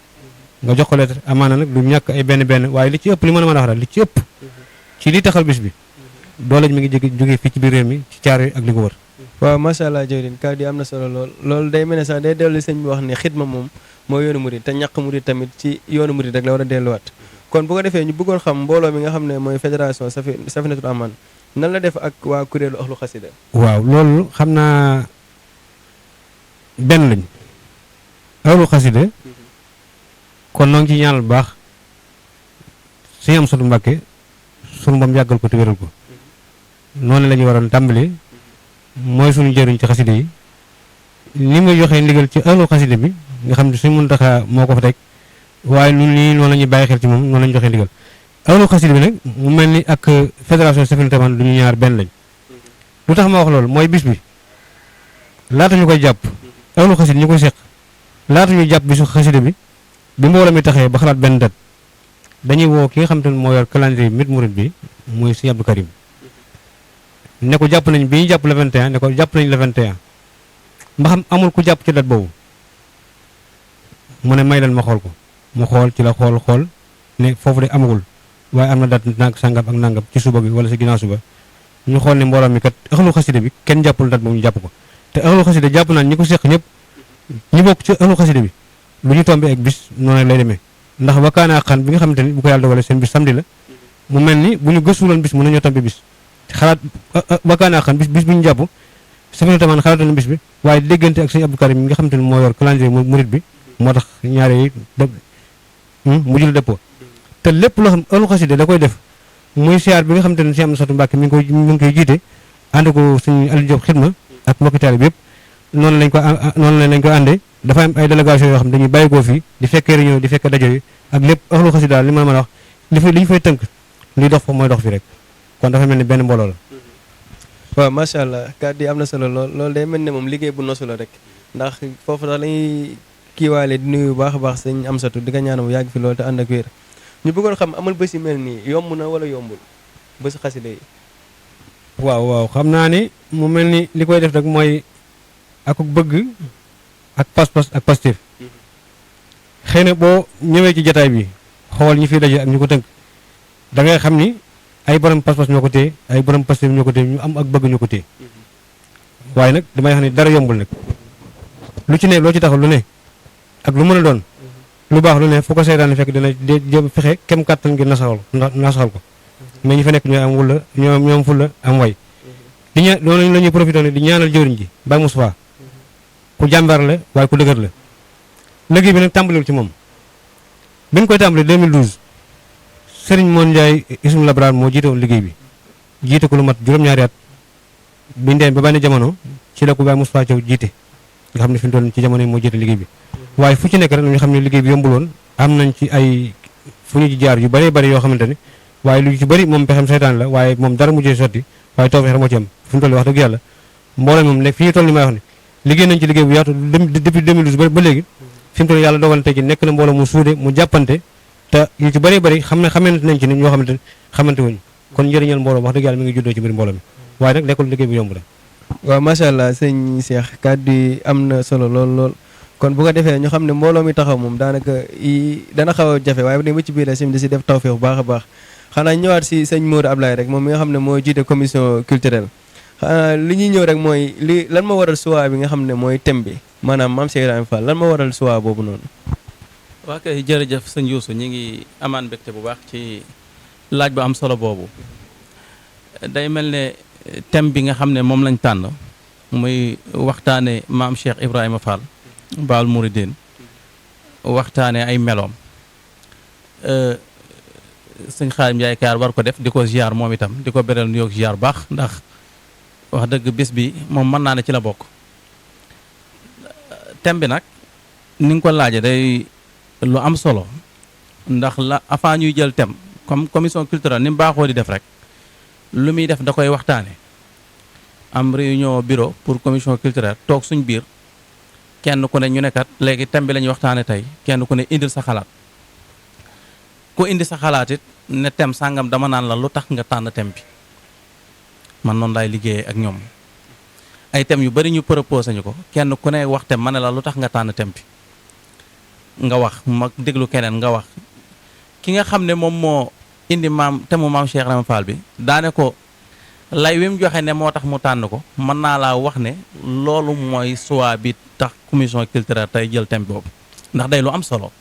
nga jox ko lettre amaana nag du ñàkk ay benn waaye li ci ëpp li mën a wax daal li ci ëpp ci li taxal bis bi doole mi ngi jógee fii ci biir réew mi ci caar yi ak li ko wër. waaw macha allah jëwriñ kàddu yi am na solo loolu day mel ne sax day dellu sëñ bi wax ne xidma moom mooy yoonu murid te ñàkk murid tamit ci yoonu murid rek la war a delluwaat kon bu ko defee ñu bëggoon xam mbooloo mi nga xam ne mooy fédération Safinatul Aman nan la def ak waa kuréelu Ahlu Xasida. waaw loolu xam naa benn lañ Ahlu Xasida kon noo ngi ci ñaanal bu baax suñu am sunu Mbàkke sunu moom yàggal ko te wéral ko noonu la ñu waroon tàmbali mooy suñu jëriñ ci xasida yi ni muy joxee ndigal ci Ahlu Xasida bi nga xam ne suñu Muntaxa moo ko fa teg waaye ñun nii noonu la ñuy bàyyi xel ci moom noonu la ñu joxee ndigal Ahlu Xasida bi nag mu mel ni ak fédération Safinatul Aman du ñu ñaar benn lañ lu tax ma wax loolu mooy bis bi laata ñu koy jàpp Ahlu Xasida ñu koy seq laata ñu jàpp bisu xasida bi mbooloo mi taxee ba xalaat benn date dañuy woo ki nga xam te ne moo yor calendrier mit murid bi muy Sëñ Abdou Karim ne ko jàpp nañ bi ñu jàpp le 21 ne ko jàpp nañ le 21 mba xam amul ku jàpp ci date boobu mu ne may leen ma xool ko mu xool ci la xool ne foofu de amagul waaye am na date nang sangam ak nangam ci suba bi wala si ginnaaw suba ñu xool ne mbooloo mi kat Ahlu Xasida bi kenn jàppul date boobu ñu jàpp ko te Ahlu Xasida jàpp naan ñi ko seq ñëpp ñi bokk ci Ahlu Xasida bi lu ñu tombé ak bis noonu lay demee ndax wakkaana xan bi nga xamante ni bu ko yàlla dogalee seen bis samedi la mu mel ni bu ñu gëstuloon bis mën nañoo tombé bis xalaat wakkaana xan bis bu ñu jàpp Safinatul Aman xalaatoon na bis bi waaye déggante ak Sëñ Abdou Karim mi nga xamante ni moo yor calendrier murid bi moo tax ñaare yi mu jël dëppoo te lépp loo xam Ahlu Xasida da koy def muy siyaar bi nga xamante ne Sëñ Amsatu Mbàkke mi ngi koy jiite ànd ko Sëñ Aliou Diop xidma ak mbokki taalibe bi yëpp noonu lañ ko àndee dafa am ay délégation yoo xam dañuy bàyyi koo fii di fekkee réunion di fekkee dajo yi ak lépp Ahlu Xasida li ma mën a wax li ñu fay tënk li dox fa mooy dox fi rek kon dafa mel ni benn mbooloo la. waaw macha allah kàddu yi am na solo loolu day mel ne moom liggéey bu nosu la rek ndax foofu sax lañuy kiiwaale di nuyu bu baax a baax Sëñ Amsatu di ko ñaan mu yàgg fi loolu te ànd ak wér ñu bëggoon xam amal bés yi mel nii yomb na wala yombul bésu xasida yi. waaw xam naa ni mu mel ni li koy def rek mooy ak bëgg ak pas-pas ak pastif xëy na boo ñëwee ci jataay bi xool ñi fi daje ak ñu ko tënk da ngay xam ni ay borom pas-pas ñoo ko téye ay borom pastif ñoo ko téye ñu am ak bëgg ñoo ko téye waaye nag damay xam ni dara yombul nag lu ci ne loo ci taxaw lu ne ak lu mën a doon lu baax lu ne foo ko seetaan fekk dina jéem fexe kem kàttan ngir nasaxal ko mais ñi fa nekk ñooy am wula ñoo am fulla am way di loolu la ñuy profité ne di ñaanal jëwriñ ji Baye Moustapha ku jàmbaar la waaye ku dëgër la liggéey bi nag tàmbaliwul ci moom bi ñu koy tàmbali 2012 Serigne Moon Ndiaye Ismu Labraar moo jiite woon liggéey bi jiite ko lu mat juróom-ñaari at biñu demee ba benn jamono ci la ko Baye Moustapha Thiaw jiite nga xam ne fi mu toll ci jamono yi moo jiite liggéey bi waaye fu ci nekk rek ñu xam ne liggéey bi yombul woon am nañ ci ay fu ñu jaar yu bëree bëri yoo xamante ne waaye lu ci bëri moom pexem seytaan la waaye moom dara mujjee sotti waaye tawfeex rek moo ci am fi mu toll wax dëgg yàlla mbooloo moom nekk fi ñu toll ni may wax ne liggéey nañ ci liggéey bu yaatu depuis 2012 ba léegi fi mu toll yàlla dogal na tey ji nekk na mbooloo mu suude mu jàppante te yu ci bëree bëri xamante nañ ci ni ñoo xamante xamante wuñu kon njëriñal mbooloo wax dëgg yàlla mi ngi juddoo ci biir mbooloo mi waaye nag nekkul liggéey bu yomb la waaw macha allah sëñ Cheikh kàddu yi am na solo lool kon bu ko defee ñu xam ne mbooloo mi taxaw moom daanaka dana xaw a jafe waaye bu dee ba ci biir sim di si def tawfeex bu baax a baax xanaa ñëwaat si sëñ Modou Ablaye rek moom mi nga xam ne moo jiite commission culturelle xanaa li ñuy ñëw rek mooy lan ma waral choix bi nga xam ne mooy thème bi maanaam Mame Cheikh Ibrahima Fall lan ma waral choix boobu noonu. waa kay jërëjëf sëñ Youssou ñi ngi amaan mbégte bu baax ci laaj bu am solo boobu day mel ne thème bi nga xam ne moom lañ tànn muy waxtaane Mame Cheikh Ibrahima Fall Baal Mouridine waxtaane ay meloom sëñ Xaadim Njaay Kaar war ko def di ko ziar moom itam di ko beral nuyoog ziar baax ndax wax dëgg bis bi moom mën naa ne ci la bokk thème bi nag ni nga ko laaje day lu am solo ndax la avant ñuy jël thème comme commission culturelle ni mu baaxoo di def rek lu muy def da koy waxtaane am réunion bureau pour commission culturelle toog suñ biir kenn ku ne ñu nekkat léegi thème bi la ñuy waxtaane tey kenn ku ne indil sa xalaat ku indi sa xalaat it ne thème sàngam dama naan la lu tax nga tànn thème bi man noonu laay liggéeyee ak ñoom ay thèmes yu bari ñu proposé ñu ko kenn ku ne wax thème ma ne la lu tax nga tànn thème bi nga wax ma déglu keneen nga wax ki nga xam ne moom moo indi thème mu Mame Cheikh Ibrahima Fall bi daane ko lay wi mu joxe ne moo tax mu tànn ko mën naa laa wax ne loolu mooy choix bi tax commission culturelle tey jël thème boobu ndax day lu am solo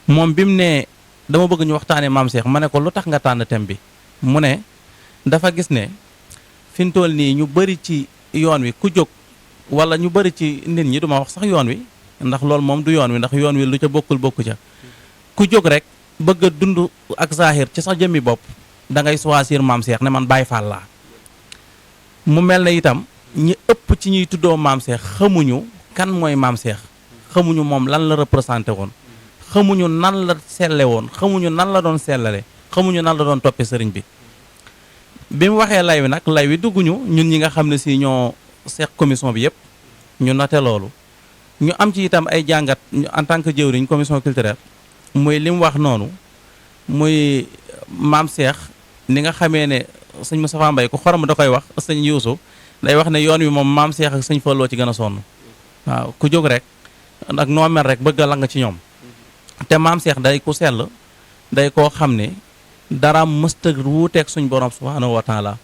moom bi mu ne dama bëgg ñu waxtaanee Mame Cheikh ma ne ko lu tax nga tànn thème bi mu ne dafa gis ne fi mu toll nii ñu bëri ci yoon wi ku jóg wala ñu bëri ci nit ñi duma wax sax yoon wi ndax loolu moom du yoon wi ndax yoon wi lu ca bokkul bokku ca ku jóg rek bëgg a dund ak zahir ci sax jëmmi bopp da ngay choisir Mame Cheikh ne man Baye Fall laa mu mel ne itam ñi ëpp ci ñuy tuddoo Mame Cheikh xamuñu kan mooy Mame Cheikh xamuñu moom lan la représenté woon xamuñu nan la selle woon xamuñu nan la doon sellale xamuñu nan la doon toppe sëriñ bi mu waxee lay wi nag lay wi dugguñu ñun ñi nga xam ne si ñoo seq commission bi yëpp ñu noté loolu ñu am ci itam ay jàngat en tant que jëwriñ commission culturelle muy li mu wax noonu muy Mame Cheikh ni nga xamee ne sëñ Moustapha Mbaye ku xorom da koy wax sëñ Youssou day wax ne yoon wi moom Mame Cheikh ak sëñ Falloo ci gën a sonn waaw ku jóg rek ak noo mel rek bëgg a la nga ci ñoom te Mame Cheikh day ku sell day koo xam ne dara mësta wuuteeg suñ borom subhanahu wa taala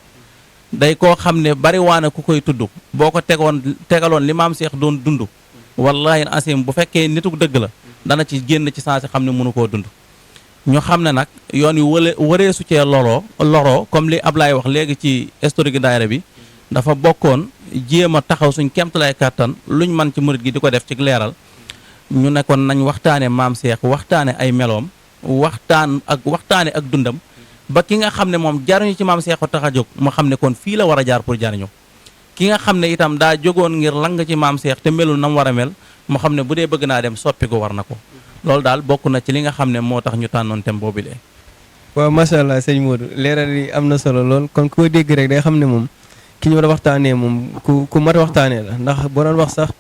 day koo xam ne bari waane ku koy tudd boo ko tegaloon li Mame Cheikh doon dund wallahi asim bu fekkee nituk dëgg la dana ci génn ci saa si xam ne mënu koo dund ñu xam ne nag yoon wi waree su cee loroo comme li Ablaye wax léegi ci historique daayira bi dafa bokkoon jéem a taxaw suñ kemtalaay kàttan luñ man ci murit gi di ko def ci leeral ñu nekkoon nañ waxtaane Mame Cheikh waxtaane ay meloom waxtaane ak dundam ba ki nga xam ne moom jariñu ci Mame Cheikh ko tax a jóg mu xam ne kon fii la war a jaar pour jariñu ki nga xam ne itam daa jógoon ngir lang ci Mame Cheikh te melul na mu war a mel mu xam ne bu dee bëgg naa dem soppi ko war na ko loolu daal bokk na ci li nga xam ne moo tax ñu tànnoon thème boobu de. waaw macha allah sëñ Modou leeral yi am na solo lool kon koo dégg rek day xam ne moom ki ñu war a waxtaanee moom ku mat a waxtaanee la ndax boo doon wax sax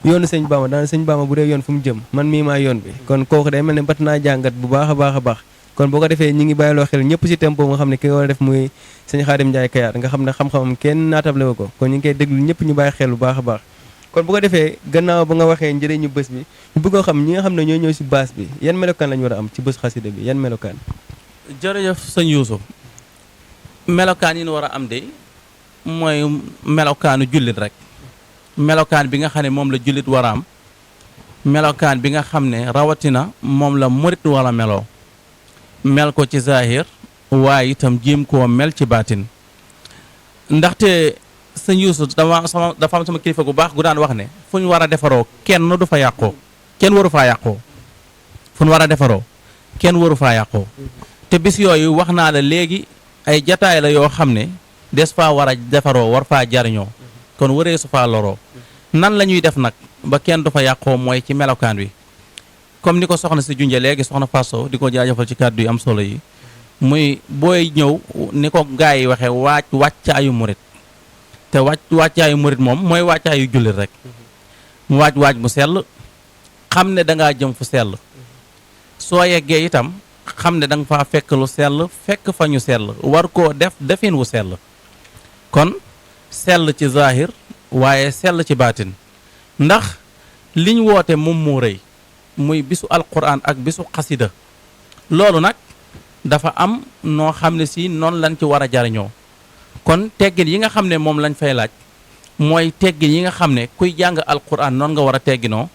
yoonu sëñ Bamba daan sëñ Bamba bu dee yoon fu mu jëm man mii maa yoon bi kon kooku day mel ne bat naa jàngat bu baax a baax a baax kon boo ko defee ñi ngi bàyyiloo xel ñëpp si thème boobu nga xam ne ki nga war a def muy sëñ Xaadim Njaay Kayaar nga xam ne xam-xamam kenn naatable wu ko kon ñu ngi koy déglu ñëpp ñu bàyyi xel bu baax a baax kon bu ko defee gannaaw ba nga waxee njëriñu bés bi ñu bëggoo xam ñi nga xam ne ñoo ñëw si baas bi yan melokaan lañu war a am ci bés xasida bi yan melokaan. jërëjëf sëñ Youssou melokaan yi ñu war a am de mooy melokaanu jullit rek melokaan bi nga xam ne moom la jullit war a am melokaan bi nga xam ne rawatina moom la murit war a meloo mel ko ci zahir waaye itam jéem koo mel ci baatin ndaxte sëñ Youssou dafa am sama kilifa gu baax gu daan wax ne fu ñu war a defaroo kenn du fa yàqoo kenn waru faa yàqoo fu ñu war a defaroo kenn waru faa yàqoo te bis yooyu wax naa la léegi ay jataay la yoo xam ne des faa war a defaroo war faa jariñoo kon waree su faa loroo nan la ñuy def nag ba kenn du fa yàqoo mooy ci melokaan wi comme ni ko soxna si junje léegi soxna Fasso di ko jaajëfal ci kàddu yi am solo yi muy booy ñëw ni ko gaa yi waxee wàccaayu murit te wàccaayu murit moom mooy wàccaayu jullit rek mu waaj mu sell xam ne dangaa jëm fu sell soo yeggee itam xam ne danga faa fekk lu sell fekk fa ñu sell war koo def defin wu sell kon sell ci zahir waaye sell ci baatin ndax liñ woote moom moo rëy muy bisu alquran ak bisu xasida loolu nag dafa am noo xam ne si noonu lañ ci war a jariñoo kon teggin yi nga xam ne moom lañ fay laaj mooy teggin yi nga xam ne kuy jàng alquran noonu nga war a tegginoo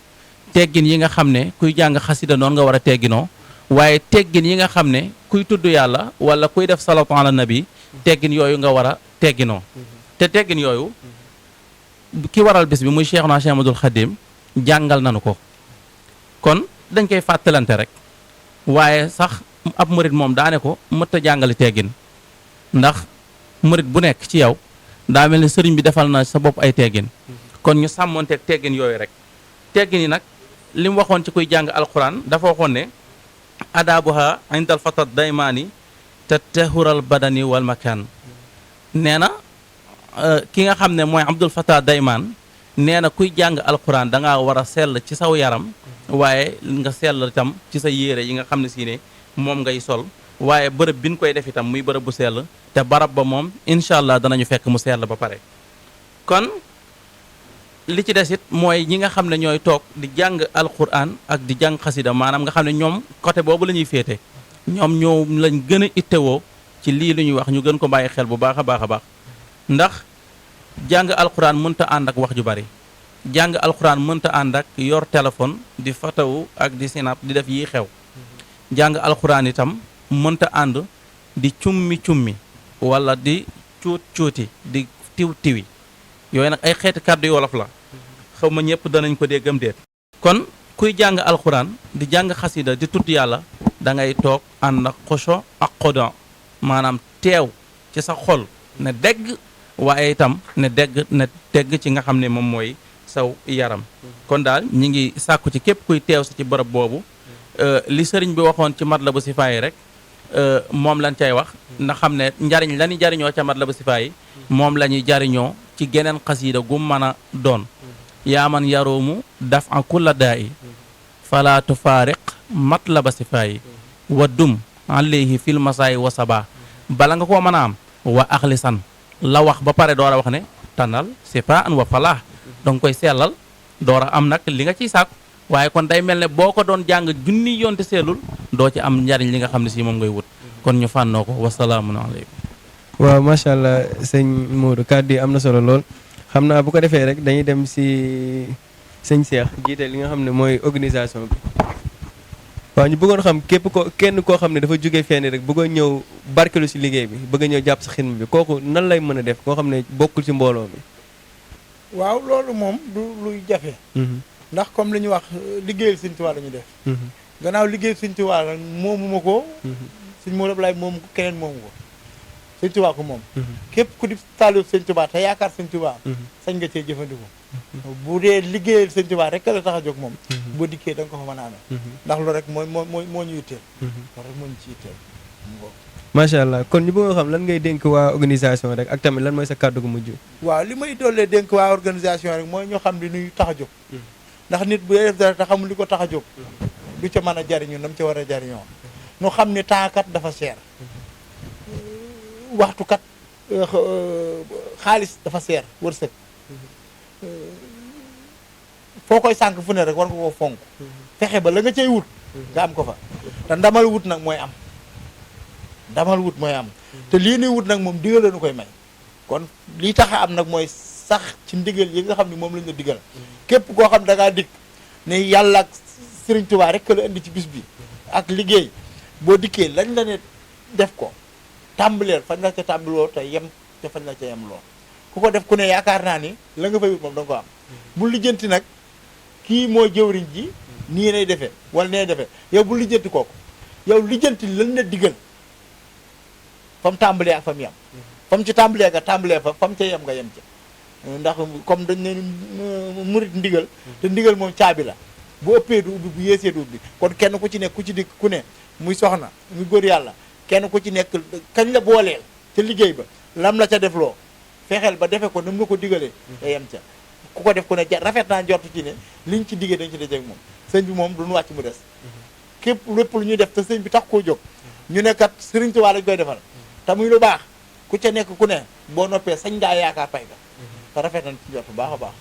teggin yi nga xam ne kuy jàng xasida noonu nga war a tegginoo waaye teggin yi nga xam ne kuy tudd yàlla wala kuy def salatu ala nabi teggin yooyu nga war a tegginoo te teggin yooyu ki waral bis bi muy Cheikhuna Cheikh Ahmadul Khadim jàngal nañu ko kon dañ koy fàttalante rek waaye sax ab murit moom daane ko mët a jàngale teggin ndax murit bu nekk ci yow daa mel ni sëriñ bi defal na sa bopp ay teggin kon ñu sàmmoonteeg teggin yooyu rek teggin yi nag li mu waxoon ci kuy jàng alquran dafa waxoon ne adaabuha indal fatat daymaani te tehural badani wal makaan nee na ki nga xam ne mooy Abdul Fatah Daymaan nee na kuy jàng alquran da ngaa war a sell ci saw yaram waaye nga sell itam ci sa yére yi nga xam ne si ne moom ngay sol waaye bërëb bi ñu koy def itam muy bërëb bu sell te barab ba moom incha allah danañu fekk mu sell ba pare kon li ci des it mooy ñi nga xam ne ñooy toog di jàng alquran ak di jàng xasida maanaam nga xam ne ñoom côté boobu la ñuy féete ñoom ñoo lañ gën a ittewoo ci lii lu ñuy wax ñu gën ko bàyyi xel bu baax a baax a baax ndax jàng alquran mënta ànd ak wax ju bari jàng alquran mënta ànd ak yor téléphone di fatawu ak di sinap di def yii xew jàng alquran itam mënta ànd di cummi wala di cuuti di tiwi yooyu nag ay xeeti kàddu yu wolof la xaw ma ñëpp danañ ko déggam déet kon kuy jàng alquran di jàng xasida di tudd yàlla da ngay toog ànd ak xosho ak xodan maanaam teew ci sa xol ne dégg waaye itam ne dégg ci nga xam ne moom mooy saw yaram kon daal ñi ngi sàkku ci képp kuy teew si ci bërëb boobu li sëriñ bi waxoon ci Matlabu Sifaa yi rek moom lañ cay wax na xam ne njariñ la ñuy jariñoo ca Matlabu Sifaa yi moom la ñuy jariñoo ci geneen xasiida gu mën a doon yaa man yarumu daf an kulla daa i fala tufaariq Matlaba Sifaa yi wa dum alayhi fil masaayi wa sabaa bala nga koo mën a am wa axlisan la wax ba pare door a wax ne tanal sifaa an wa falaa danga koy sellal door a am nag li nga ciy sàkku waaye kon day mel ne boo ko doon jàng junni yoonte seelul doo ci am njariñ li nga xam ne si moom ngay wut kon ñu fànnoo ko wasalaamun aleykum waaw macha allah sëñ Modou kàddu yi am na solo lool xam naa bu ko defee rek dañuy dem si sëñ Cheikh jiite li nga xam ne mooy organisation bi waaw ñu bëggoon xam kenn koo xam ne dafa jógee fenn rek bëggoon ñëw barkelu si liggéey bi bëgg a ñëw jàpp si xidma bi kooku nan lay mën a def koo xam ne bokkul ci mbooloo mi. waaw loolu moom du luy jafe. ndax comme li ñu wax liggéeyal Sëñ Tuubaa la ñu def. gannaaw liggéeyal Sëñ Tuubaa la moomuma ko. Sëñ Modou Abdoulaye moomu ko keneen moomu ko. Sëñ Tuubaa ko moom. képp ku di taalibe Sëñ Tuubaa te yaakaar Sëñ Tuubaa. sañ nga cee jëfandikoo. bu dee liggéeyal Sëñ Tuubaa rek la tax a jóg moom. boo dikkee da nga ko fa mën a amee. ndax loolu rek moo ñu yitteel. loolu rek moo ñu ci yitteel. macha allah kon ñu bëgg xam lan ngay dénk waa organisation rek ak tamit lan mooy sa kàddu gu mujj. waaw li may dollee dénk waa organisation rek mooy ñu xam li ñuy tax a jóg. ndax nit bu def dara te xamul li ko tax a jóg. du ca mën a jariñu nam ca war a jariñoo. ñu xam ne temps kat dafa cher. waxtu kat xaalis dafa seer wërsëg. foo koy sànq fu ne rek war nga koo fonk. fexe ba la nga cay wut. nga am ko fa te ndamal wut nag mooy am. ndamal wut mooy am te lii nuy wut nag moom digal la nu koy may kon lii tax a am nag mooy sax ci ndigal yi nga xam ne moom lañ la digal képp koo xam da ngaa dikk ne yàlla ak Sëriñ Tuubaa rek la indi ci bis bi ak liggéey boo dikkee lañ la ne def ko tàmbaleel fañ la ca tàmbaloo te yem te fañ la ca yem loo ku ko def ku ne yaakaar naa ni la nga fay wut moom da nga ko am bu lijjanti nag kii moo jëwriñ ji nii lay defee wala nee defee yow bu lijjanti kooku yow lijjanti lañ la digal fa mu tàmbalee ak fa mu yem fa mu ci tàmbalee nga tàmbalee fa mu ca yem nga yem ca ndax comme dañ ne murit ndigal te ndigal moom caabi la bu ëppee du ubbi bu yéesee du ubbi kon kenn ku ci nekk ku ci dikk ku ne muy soxna muy góor yàlla kenn ku ci nekk kañ la booleel ca liggéey ba lam la ca def loo fexeel ba defe ko nam nga ko digalee te yem ca ku ko def ku ne rafet naa njortu ci ne liñ ci diggee dañ ci dajeek moom sëñ bi moom duñu wàcc mu des képp lépp lu ñuy def te sëñ bi tax koo jóg ñu ne kat Sëriñ Tuubaa lañ koy defal te muy lu baax ku ca nekk ku ne boo noppee sañ ngaa yaakaar pay ga te rafet nañ ci jot bu baax a baax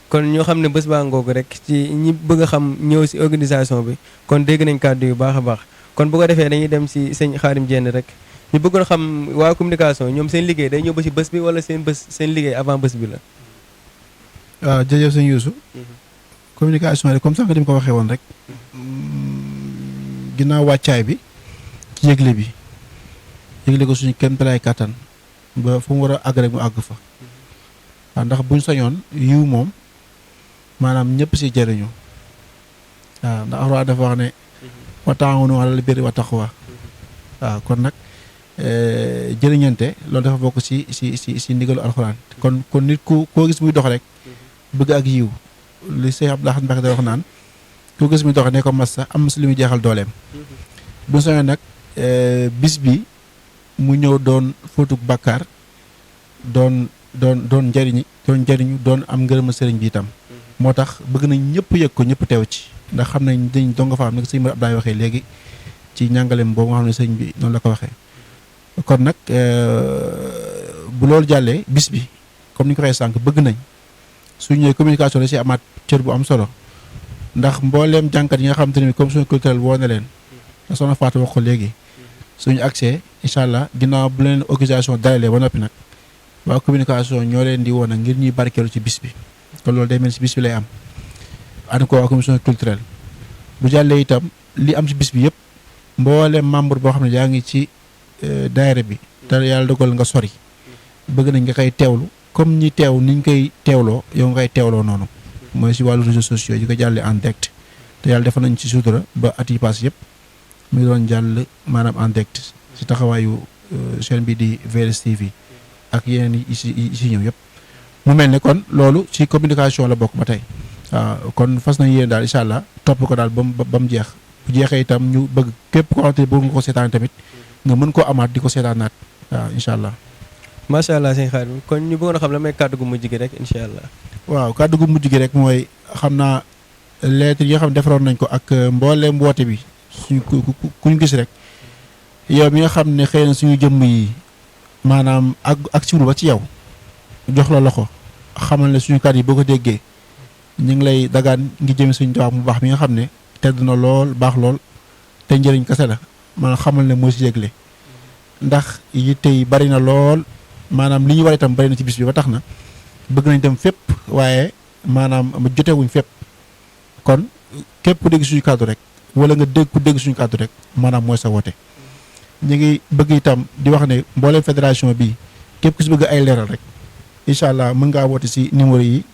kon ñoo xam ne bés baa ngoogu rek ci ñi bëgg a xam ñëw si organisation bi kon dégg nañ kàddu yu baax a baax kon bu ko defee dañuy dem si sëñ Xaadim Diène rek ñu bëggoon xam waa communication ñoom seen liggéey day ñëw ba si bés bi wala seen liggéey avant bés bi la. waaw jërëjëf sëñ Youssou communication rek comme ça nga dem ko waxee woon rek ginnaaw wàccaay bi ci yëgle ko suñu kenn talaay kàttan ba fu mu war a àgg rek mu àgg fa waaw ndax buñ sañoon yiw moom maanaam ñëpp si jëriñu waaw ndax Alxuraan dafa wax ne wa taawanu alal birri wa taqwa waaw kon nag jëriñante loolu dafa bokk si ndigalu Alxuraan kon nit koo gis muy dox rek bëgg ak yiw li Seex Abdou Lahad Mbacké da wax naan koo gis muy dox ne ko massa am si li muy jeexal dooleem buñ sañoon nag bis bi mu ñëw doon fóotug bàkkaar doon njariñu doon am ngërëma sëriñ bi itam moo tax bëgg nañ ñëpp yëg ko ñëpp teew ci ndax xam nañ dañ donga fa am nag sëñ Mor Abdoulaye waxee léegi ci njàngaleem boobu nga xam ne sëñ bi noonu la ko waxee kon nag bu loolu jàllee bis bi comme ni ñu ko waxee sànq bëgg nañ suñu ñëwee communication la si amaat cër bu am solo ndax mbooleem jànkat yi nga xam te ne comme suñu culturel woo na leen da soxna Fatou wax ko léegi suñu accès incha allah ginnaaw bu leen organisation dalalee ba noppi nag waa communication ñoo leen di woon nag ngir ñuy barkeelu ci bis bi kon loolu day mel si bis bi lay am ànd ko waa commission culturelle bu jàllee itam li am ci bis bi yëpp mboolem membre boo xam ne yaa ngi ci daayira bi te yàlla dogal nga sori bëgg nañ nga koy teewlu comme ñi teew niñ koy teewloo yow nga koy teewloo noonu mooy si wàllu réseaux sociaux yi ko jàllee en direct te yàlla defal nañ ci sutura ba at yi pass yëpp mu ngi doon jàll maanaam en direct si taxawaayu chaîne bi di VLS TV ak yeneen yi si ñëw yëpp mu mel ne kon loolu ci communication la bokk ba tey waaw kon fas nañ yéen daal incha allah topp ko daal ba mu jeex bu jeexee itam ñu bëgg képp koo xamante ne bëgg nga ko seetaan tamit nga mën koo amaat di ko seetaanaat waaw incha allah. macha allah sëñ Xaadim kon ñu bëggoon a xam la may kàddu gu mujj gi rek incha allah. waaw kàddu gu mujj gi rek mooy xam naa lettre yi nga xam ne defaroon nañ ko ak mbooleem woote bi suñu ku ñu gis rek yow mi nga xam ne xëy na suñu jëmm yi maanaam ak siwul ba ci yow jox la loxo xamal ne suñu kàddu yi boo ko déggee ñu ngi lay dagaan ngi jëm suñu tubaab mu baax mi nga xam ne tedd na lool baax lool te njëriñ kese la maanaam xamal ne moo si yëgle ndax yitte yi bari na lool maanaam li ñu war itam bari na ci bis bi ba tax na bëgg nañ dem fépp waaye maanaam jotewuñ fépp kon képp ku dégg suñu kàddu rek wala nga dégg ku dégg suñu kàddu rek maanaam mooy sa woote ñu ngi bëgg itam di wax ne mbooleem fédération bi képp ku si bëgg ay leeral rek incha allah mën ngaa woote si numéro yi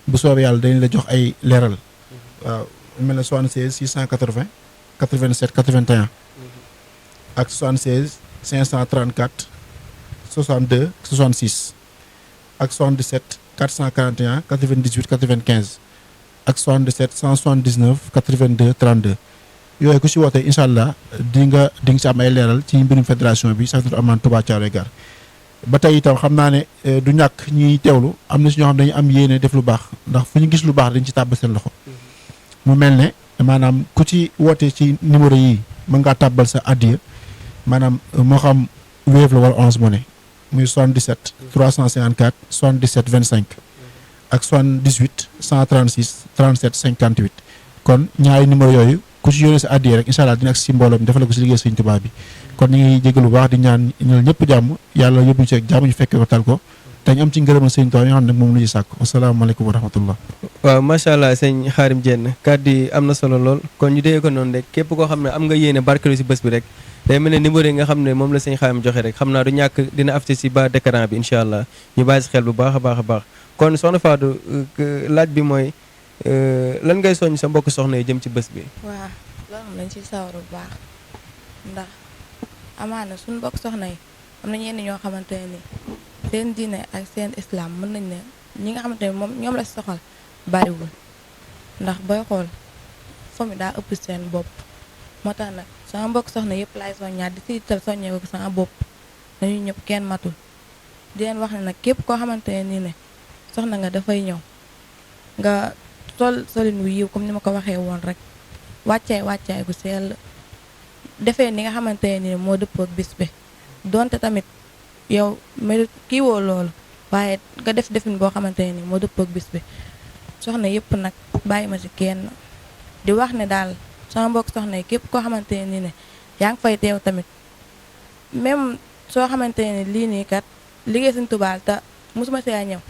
bu soobee yàlla dañ la jox ay leeral waaw mel na 76 680 87 81 ak 76 534 62 66 ak 77 441 98 95 ak 77 179 82 32 yooyu ku si wootee incha allah di nga si am ay leeral ci mbirum fédération bi sax amaan Touba Thiaroye Gare ba tey itam xam naa ne du ñàkk ñuy teewlu am na si ñoo xam dañu am yéene def lu baax ndax fu ñu gis lu baax dañ ci tàbbal seen loxo mu mel ne maanaam ku ci woote ci numéro yi mën ngaa tàbbal sa addiya maanaam moo xam Wave la wala Orange Money muy 77 354 77 25 ak 78 136 37 58 kon ñaari numéro yooyu ku ci yónnee sa addiya rek incha allah dina ak si mbooloo mi defal ko si liggéey Sëriñ Tuubaa bi kon ñu ngi jégalu bu baax di ñaan ñëw ñëpp jàmm yàlla yóbbuñu ci ak jàmm ñu fekkee ko tal ko te ñu am ci ngërëmal Sëriñ Tuubaa yoo xam ne moom la ñuy sàkk asalaamaaleykum wa rahmatullah. waaw macha allah sëñ Xaadim Diène kàddu yi am na solo lool kon ñu déggee ko noonu rek képp koo xam ne am nga yéene barkelu si bés bi rek day mel ne numéro yi nga xam ne moom la sëñ Xaadim joxe rek xam naa du ñàkk dina affiché si bas d'écran bi incha allah ñu bàyyi si xel bu baax a baax a baax kon soxna Fatou laaj bi mooy lan ngay soññ sa mbokk soxna yi jëm ci bés bi. waaw loolu moom lañ ciy sawar bu baax ndax amaana suñu mbokk soxna yi am na ñenn ñoo xamante ne ni seen diine ak seen islam mën nañ ne ñi nga xamante ne moom ñoom la soxal bariwul ndax booy xool fomi daa ëpp seen bopp moo tax nag sama mbokk soxna yëpp laay soññaat di si ital soññee ko sama bopp dañuy ñëpp kenn matul di leen wax ne nag képp koo xamante ne nii ne soxna nga dafay ñëw nga sol solin wu yiw comme ni ma ko waxee woon rek wàccaay gu sell defee ni nga xamante ne nii moo dëppoo ak bis bi donte tamit yow mel kii woo loolu waaye nga def defin boo xamante ne nii moo dëppoo ak bis bi soxna yëpp nag bàyyi ma ci kenn di wax ne daal sama mbokk soxna yi képp koo xamante ne nii ne yaa ngi fay teew tamit même soo xamante ne lii nii kat liggéey Sëñ Tuubaa te mosuma see ñëw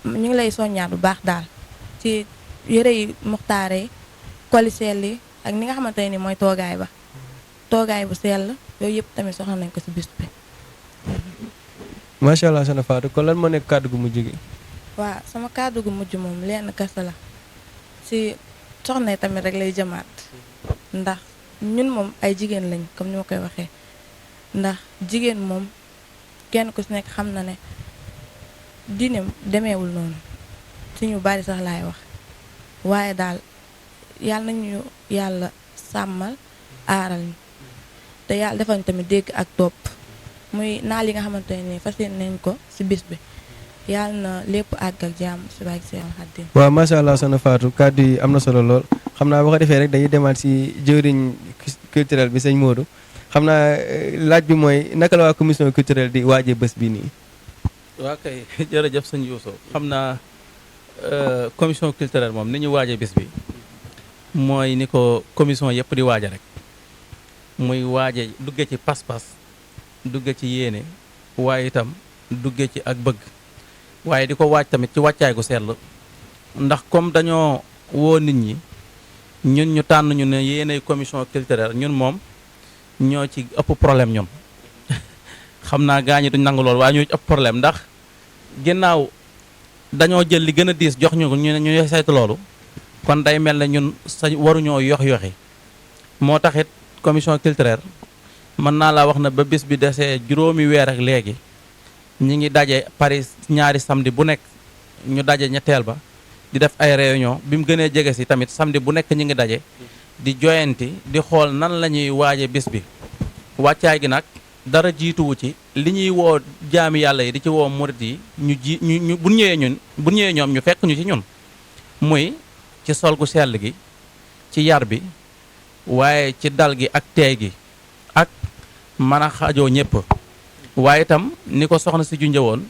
ñu ngi lay soññaat bu baax daal ci yëre yi muxtaare yi koliseel yi ak ni nga xamante ne ni mooy toogaay bu sell yooyu yëpp tamit soxla nañ ko ci bis bi. macha allah soxna Fatou kon lan moo nekk kàddu gu mujj gi. waaw sama kàddu gu mujj moom lenn kese la ci soxna yi tamit rek lay jëmaat ndax ñun moom ay jigéen lañ comme ni ma koy waxee ndax jigéen moom kenn ku ci nekk xam na ne diine demeewul noonu ci ñu bari sax laay wax waaye daal yàlla nañu yàlla sàmmal aaral ñu te yàlla defal ñu tamit dégg ak topp muy naal yi nga xamante ne fas yéene nañ ko ci bis bi yàlla na lépp àgg ak jàmm ci barke Seexul Xadiim. waaw macha allah soxna Fatou kàddu yi am na solo lool xam naa boo ko defee rek dañuy demaat ci jëwriñ culturel bi sëñ Modou xam naa laaj bi mooy naka la waa commission culturelle di waajee bés bi nii. waa kay jërëjëf sëñ Youssou xam naa commission culturelle moom ni ñu waajee bés bi mooy ni ko commission yëpp di waaja rek muy waaje dugge ci pas-pas dugge ci yéene waaye itam dugge ci ak bëgg waaye di ko waaj tamit ci wàccaay gu sell ndax comme dañoo woo nit ñi ñun ñu tànn ñu ne yéenay commission culturelle ñun moom ñoo ci ëpp problème ñoom xam naa gaa ñi duñ nangu lool waaye ñoo ci ëpp problème ndax ginnaaw dañoo jël li gën a diis jox ñu ko ñu saytu loolu kon day mel ne ñun sa waruñoo yoxi moo taxit commission culturelle mën naa laa wax na ba bis bi desee juróomi weer ak léegi ñi ngi daje Paris ñaari samedi bu nekk ñu daje ñetteel ba di def ay réunion bi mu gënee jege si tamit samedi bu nekk ñi ngi daje di joyanti di xool nan la ñuy waaje bis bi wàccaay gi nag dara jiituwu ci li ñuy woo jaami yàlla yi di ci woo murit yi ñu bu ñëwee ñoom ñu fekk ñu ci ñun muy ci sol gu sell gi ci yar bi waaye ci dal gi ak teey gi ak mën a xajoo ñëpp waaye itam ni ko soxna si junjë woon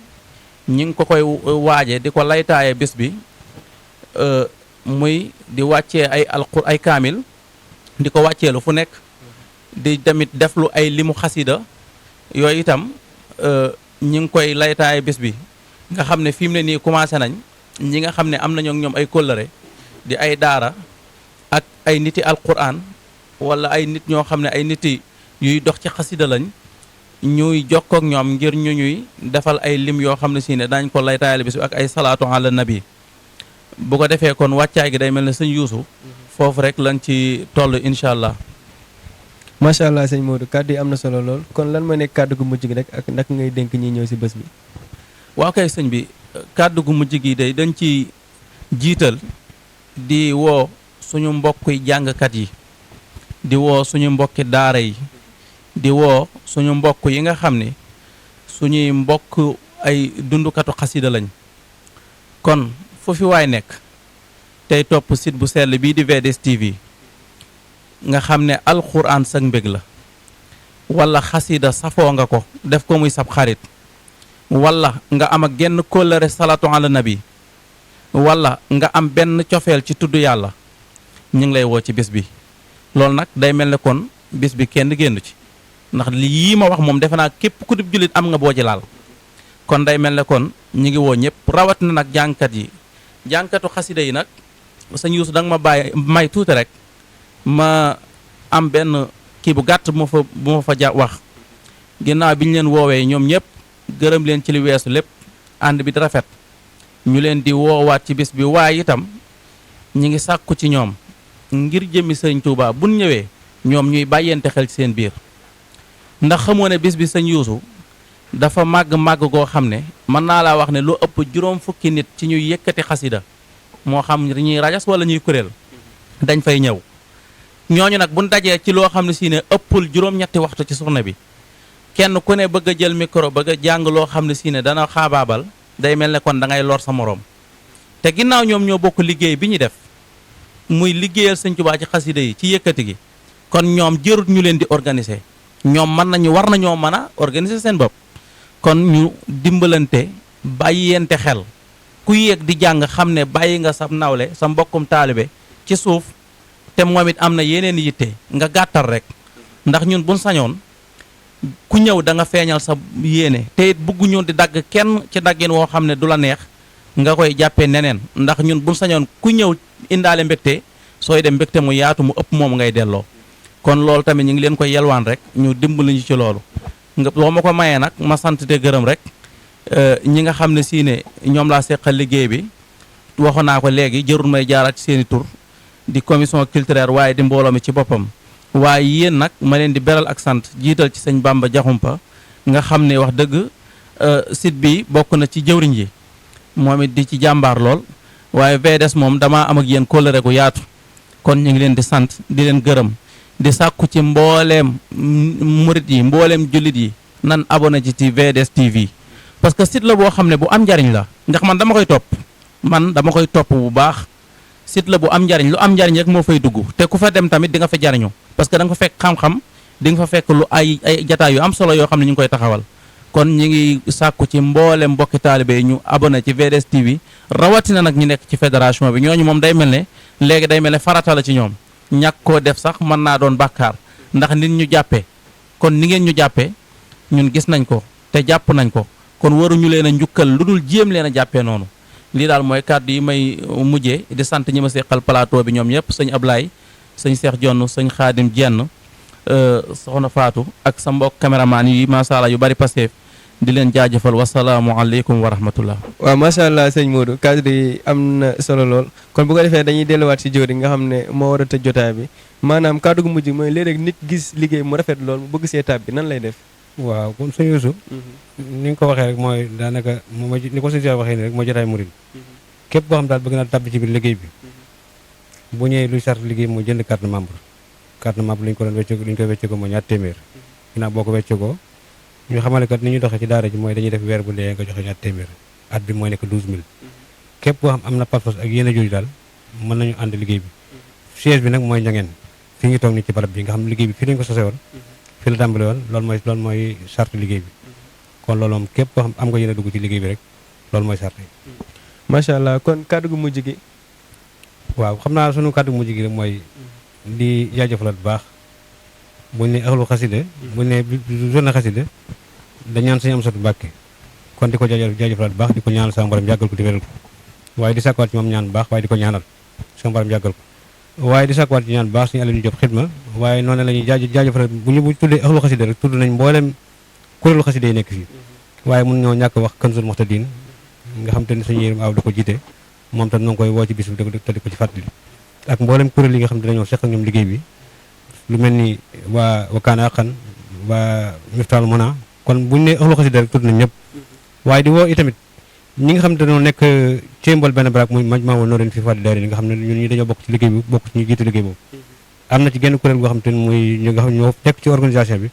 ñi ngi ko koy waaje di ko laytaaye bés bi muy di wàccee ay kaamil di ko wàcceelu fu nekk di tamit deflu ay limu xasida yooyu itam ñi ngi koy laytaaye bés bi nga xam ne fi mu ne nii commencé nañ ñi nga xam ne am nañoo ak ñoom ay kóllëre di ay daara ak ay niti alquran wala ay nit ñoo xam ne ay niti yuy dox ci xasida lañ ñuy jokkook ñoom ngir ñu ñuy defal ay lim yoo xam ne si ne dañ ko lay taayal bis bi ak ay salaatu ala nabi bu ko defee kon wàccaay gi day mel ne sëñ Yuusu foofu rek lañ ci toll incha allah. macha allah sëñ Modou kàddu yi am na solo lool kon lan mooy nekk kàddu gu mujj gi rek ak naka ngay dénk ñi ñëw si bés bi. waaw kay sëñ bi kàddu gu mujj gi day dañ ci jiital di woo suñu mbokki jàngkat yi di woo suñu mbokki daara yi di woo suñu mbokk yi nga xam ne suñuy mbokk ay dundukatu xasida lañ kon fu fi waay nekk tey topp site bu sell bii di VDS TV nga xam ne alxuraan sag mbég la wala xasida safoo nga ko def ko muy sab xarit wala nga am ak genn kóllëre salatu ala nabi wala nga am benn cofeel ci tudd yàlla ñu ngi lay woo ci bis bi loolu nag day mel ne kon bis bi kenn génn ci ndax lii ma wax moom defe naa képp ku dib jullit am nga boo ci laal kon day mel ne kon ñu ngi woo ñëpp rawat na nag jàngkat yi jàngkatu xasida yi nag sëñ Yuusu da nga ma bàyyi may tuuti rek ma am benn kii bu gàtt bu ma fa wax ginnaaw bi ñu leen woowee ñoom ñëpp gërëm leen ci li weesu lépp ànd bi di rafet ñu leen di woowaat ci bis bi waaye itam ñi ngi sàkku ci ñoom ngir jëmmi sëñ Tuubaa buñ ñëwee ñoom ñuy bàyyente xel ci seen biir ndax xamoo ne bis bi sëñ Yuusu dafa màgg goo xam ne mën naa laa wax ne lu ëpp juróom fukki nit ci ñuy yëkkati xasida moo xam ñuy rajas wala ñuy kuréel dañ fay ñëw ñooñu nag buñ dajee ci loo xam ne si ne ëppul juróom-ñetti waxtu ci journée bi kenn ku ne bëgg a jël micro bëgg a jàng loo xam ne si ne dana xaabaabal day mel ne kon da ngay lor sa moroom te ginnaaw ñoom ñoo bokk liggéey bi ñu def muy liggéeyal sëñ Tuubaa ci xasida yi ci yëkkati gi kon ñoom jërut ñu leen di organiser ñoom war nañoo mën a organiser seen bopp kon ñu dimbalante bàyyente xel ku yéeg di jàng xam ne bàyyi nga sa nawle sa mbokkum taalibe ci suuf te moom it am na yeneen yitte nga gàttal rek ndax ñun buñ sañoon ku ñëw da nga feeñal sa yéene te it bëgguñu di dagg kenn ci daggin woo xam ne du la neex nga koy jàppee neneen ndax ñun buñ sañoon ku ñëw indaale mbégte sooy dem mbégte mu yaatu mu ëpp moom ngay delloo kon loolu tamit ñu ngi leen koy yelwaan rek ñu dimbali ñu ci loolu nga boo ma ko mayee nag ma sant te gërëm rek ñi nga xam ne si ne ñoom laa seqal liggéey bi waxoon naa ko léegi jërul may jaaraat ci seeni tur di commission culturelle waaye di mbooloo mi ci boppam waaye yéen nag ma leen di beral ak sant jiital ci sëñ Bamba Jaxumpa nga xam ne wax dëgg site bi bokk na ci jëwriñ yi moom it di ci jàmbaar lool waaye VDS moom damaa am ak yéen kóllëre gu yaatu kon ñu ngi leen di sant di leen gërëm di sàkku ci mbooleem murit yi mbooleem jullit yi nan abonné ci VDS TV parce que site la boo xam ne bu am njariñ la ndax man dama koy topp bu baax site la bu am njariñ lu am njariñ rek moo fay dugg te ku fa dem tamit di nga fa jariñu parce que da nga fa fekk xam-xam di nga fa fekk lu ay jataay yu am solo yoo xam ne ñu ngi koy taxawal kon ñi ngi sàkku ci mboolem mbokki taalibe yi ñu abonné ci VDS TV rawatina nag ñu nekk ci fédération bi ñooñu moom day mel ne léegi day mel ne farata la ci ñoom ñàkk koo def sax mën naa doon bàkkaar ndax nit ñu jàppee kon ni ngeen ñu jàppee ñun gis nañ ko te jàpp nañ ko kon waruñu leen a njukkal lu dul jéem leen a jàppee noonu lii daal mooy kàddu yi may mujjee di sant ñi ma seqal plateau bi ñoom ñëpp sëñ Ablaye sëñ Cheikh Jonn sëñ Xaadim Jenn soxna Faatu ak sa mbokk caméraman yi macha allah yu bari Pastef di leen jaajëfal wasalaamualeykum wa rahmatullah. waaw macha allah sëñ Modou kàddu yi am na solo lool kon bu ko defee dañuy delluwaat si jóori nga xam ne moo war a tëj jotaay bi maanaam kàddu gu mujj mooy léeg-léeg nit gis liggéey mu rafet lool mu bëgg see tab bi nan lay def. waaw comme sëñ Youssou ni nga ko waxee rek mooy daanaka ni ko sëñ Cheikh waxee ni rek mooy jotaay murid képp koo xam daal bëgg naa tàbbi ci biir liggéey bi bu ñëwee luy sart liggéey mooy jënd carte membre li ñu ko doon wecceeko li ñu koy wecceeko mooy ñaar téeméer ginnaaw boo ko wecceekoo ñu xamale kat ni ñu doxee ci daara ji mooy dañuy def weer bu dee nga joxe ñaar téeméer at bi mooy nekk 12000 képp koo xam am na pas-pas ak yéen a jooju daal mën nañu ànd liggéey bi siège bi nag mooy Njangeen fi ngi toog ni ci barab bi nga xam ne liggéey bi fii lañu ko sosee woon fii la tàmbale woon loolu mooy charte liggéey bi kon loolu moom képp koo xam am nga yéen a dugg ci liggéey bi rek loolu mooy charte yi. macha allah kon kàddu gu mujj gi. waaw xam naa sunu kàddu gu mujj gi rek mooy di jaajëfalaat bu baax buñ ne axlu xaside buñ ne journée xaside dañ ñaan sañu am satu Mbàkke kon di ko jaajëfalaat bu baax di ko ñaanal sama borom yàggal ko di wéral ko waaye di sàkkuwaat ci moom ñaan bu baax waaye di ko ñaanal sama borom yàggal ko waaye di sàkkuwaat ci ñaan bu baax suñu Aliou Diop xidma waaye noonu la ñuy jaajëfalaat bu ñu tuddee axlu xaside rek tudd nañ mboolem kuréelu xaside yi nekk fii waaye mun ñoo ñàkk wax Kanzul Muhtadin nga xam te ne suñu yérim aw da ko jiite moom tam noo ngi koy woo ci bis bi te di ko ci fàttali ak mboolem kuréel yi nga xam ne dañoo seq ak ñoom liggéey bi lu mel ni waa Wakana Aqan waa Miftaal Mona kon buñu ne axlu xasida rek tudd nañ ñëpp waaye di woo itamit ñi nga xam ne dañoo nekk ci mbol benn baraak muy Majmahun Nurayni fi fàttali daara yi nga xam ne ñun ñi dañoo bokk ci liggéey bi bokk ci ñu jiitu liggéey boobu am na ci genn kuréel goo xam te ne muy ñi nga xam ñoo nekk ci organisation bi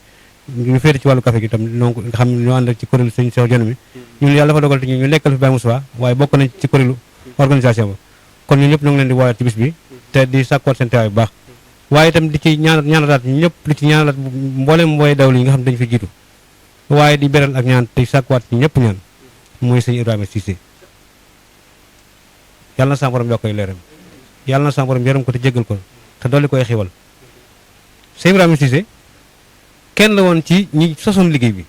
ñu féete ci wàllu café gi tam donc nga xam ne ñoo ànd ci kuréelu sëñ Cheikh Jonn mi ñun yàlla dafa dogal te ñu nekkal fi Baye Moussa waaye bokk nañ ci kuréelu organisation ba kon ñun ñëpp ñu ngi leen di woowaat ci bis bi te di sàkkuwaat seen teewaay bu baax waaye itam di ci ñaanalaat ñëpp di ci ñaanalaat mboolem mbooy dawlu yi nga xam ne dañu fi jiitu waaye di beral ak ñaan te sàkkuwaat ci ñëpp ñaan mooy sëñ Ibrahima Cissé yàlla na sa borom yokk koy leeram yàlla na sa borom yaram ko te jéggal ko te dolli koy xiwal sëñ Ibrahima Cissé kenn la woon ci ñi sosoon liggéey bi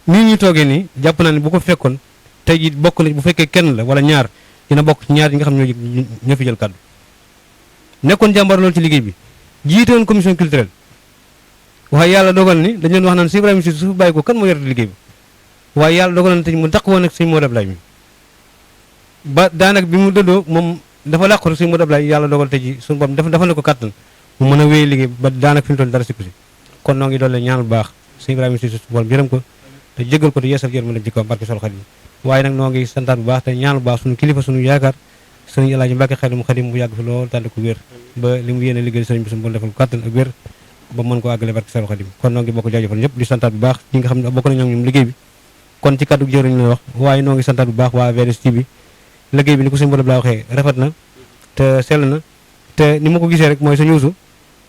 nii ñu toogee nii jàpp naa ne bu ko fekkoon tey jii bokk na bu fekkee kenn la wala ñaar dina bokk ci ñaar yi nga xam ñoo fi jël kàddu nekkoon jàmbar loolu ci liggéey bi jiite woon commission culturelle waaye yàlla dogal ni dañu leen wax naan si Ibrahima si su bàyyi ko kan moo yor liggéey bi waaye yàlla dogal na te mu daq woon ak sëñ Modou Ablaye mi ba daanaka bi mu dëddoo moom dafa làqu rek sëñ Modou Ablaye yàlla dogal te ji suñu borom dafa na ko kàttan mu mën a wéy liggéey ba daanaka fi mu toll dara sikku si kon noo ngi doole ñaan bu baax sëñ Ibrahima si su borom yërëm ko te jégal ko te yeesal yër mën a jikko barke sol Xadim waaye nag noo ngi santaat bu baax te ñaan bu baax suñu kilifa suñu yaakaar sëriñ El Hadj Mbacke Xadim bu yàgg fi lool tànn ko wér ba li mu yéene liggéey sëriñ bi suñu bon defal kàttan ak wér ba mën ko àggale barke sol Xadim kon noo ngi bokk jaajëfal ñëpp di santaat bu baax ñi nga xam ne bokk nañu ñoom liggéey bi kon ci kàddu jëriñ la wax waaye noo ngi santaat bu baax waa VDS TV liggéey bi ni ko sëñ Modou laa waxee rafet na te sell na te ni ma ko gisee rek mooy sa ñuusu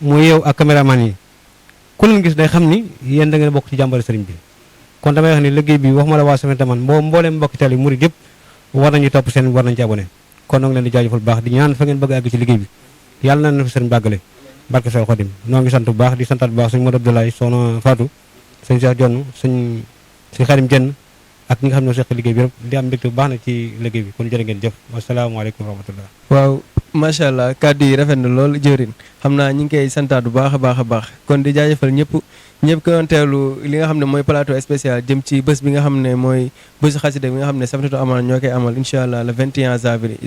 mooy yow ak caméraman yi ku leen gis day xam ni yéen da ngeen bokk ci jàmbari sëriñ bi kon damay wax ni liggéey bi waxuma la waa Safina Taman mbooleem mbokki tali murid yëpp war nañu topp seen war nañu ci abonné kon noo ngi leen di jaajëfal baax di ñaan fa ngeen bëgg a àgg ci liggéey bi yàlla na fi sëriñ bàggale barke Seex Xaadim noo ngi sant bu baax di santaat bu baax sëñ Modou Abdoulaye soxna Fatou sëñ Cheikh Jonn sëñ Xaadim Jenn ak ñi nga xam ne seq liggéey bi yëpp di am mbégte bu baax na ci liggéey bi kon jërë ngeen jëf wasalaamaaleykum wa rahmatullah. waaw macha allah kàddu yi rafet na lool jëriñ xam naa ñu ngi koy santaat bu baax a baax a baax kon di jaajëfal ñëpp ko doon teewlu li nga xam ne mooy plateau spécial jëm ci bés bi nga xam ne mooy bésu xasida bi nga xam ne Safinatoul Amaan ñoo koy amal incha allah le 21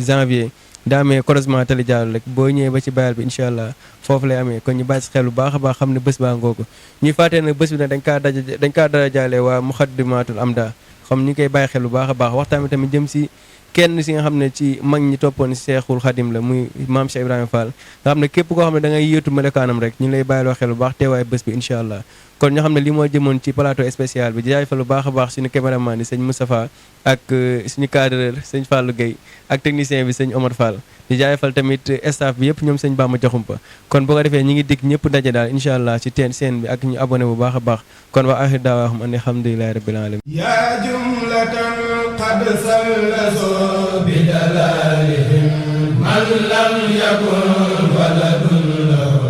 janvier daa amee croisement Tali Diallo rek boo ñëwee ba ci bayal bi incha allah foofu lay amee kon ñu bàyyi si xel bu baax a baax xam ne bés baa ngoogu ñuy fàttee nag bés bi nag dañ kaa dara jaale waa Muxaddamatul Amda xam ñu koy bàyyi xel bu baax a baax waxtaan bi tamit jëm si kenn si nga xam ne ci mag ñi toppoon Seexul Xadim la muy maam Cheikh Ibrahima Fall nga xam ne képp koo xam ne da ngay yéetu melokaanam rek ñu lay bàyyiloo xel bu baax teewaay bés bi incha allah kon ñoo xam ne lii moo jëmoon ci plateau spécial bi di jaajëfal bu baax a baax suñu caméraman yi sëñ Moustapha ak suñu cadreur sëñ Fallou Gueye ak technicien bi sëñ Omar Fall di jaajëfal tamit staff bi yëpp ñoom sëñ Bamba Jaxumpa kon bu ko defee ñi ngi dig ñëpp daje daal incha allah ci seen bi ak ñu abonné bu baax a baax kon wa axir daawaahum an alhamdulillahi rabbil alamin yaa jumlatan qad sallaso bi dalalihim man lam yakun waladun lahu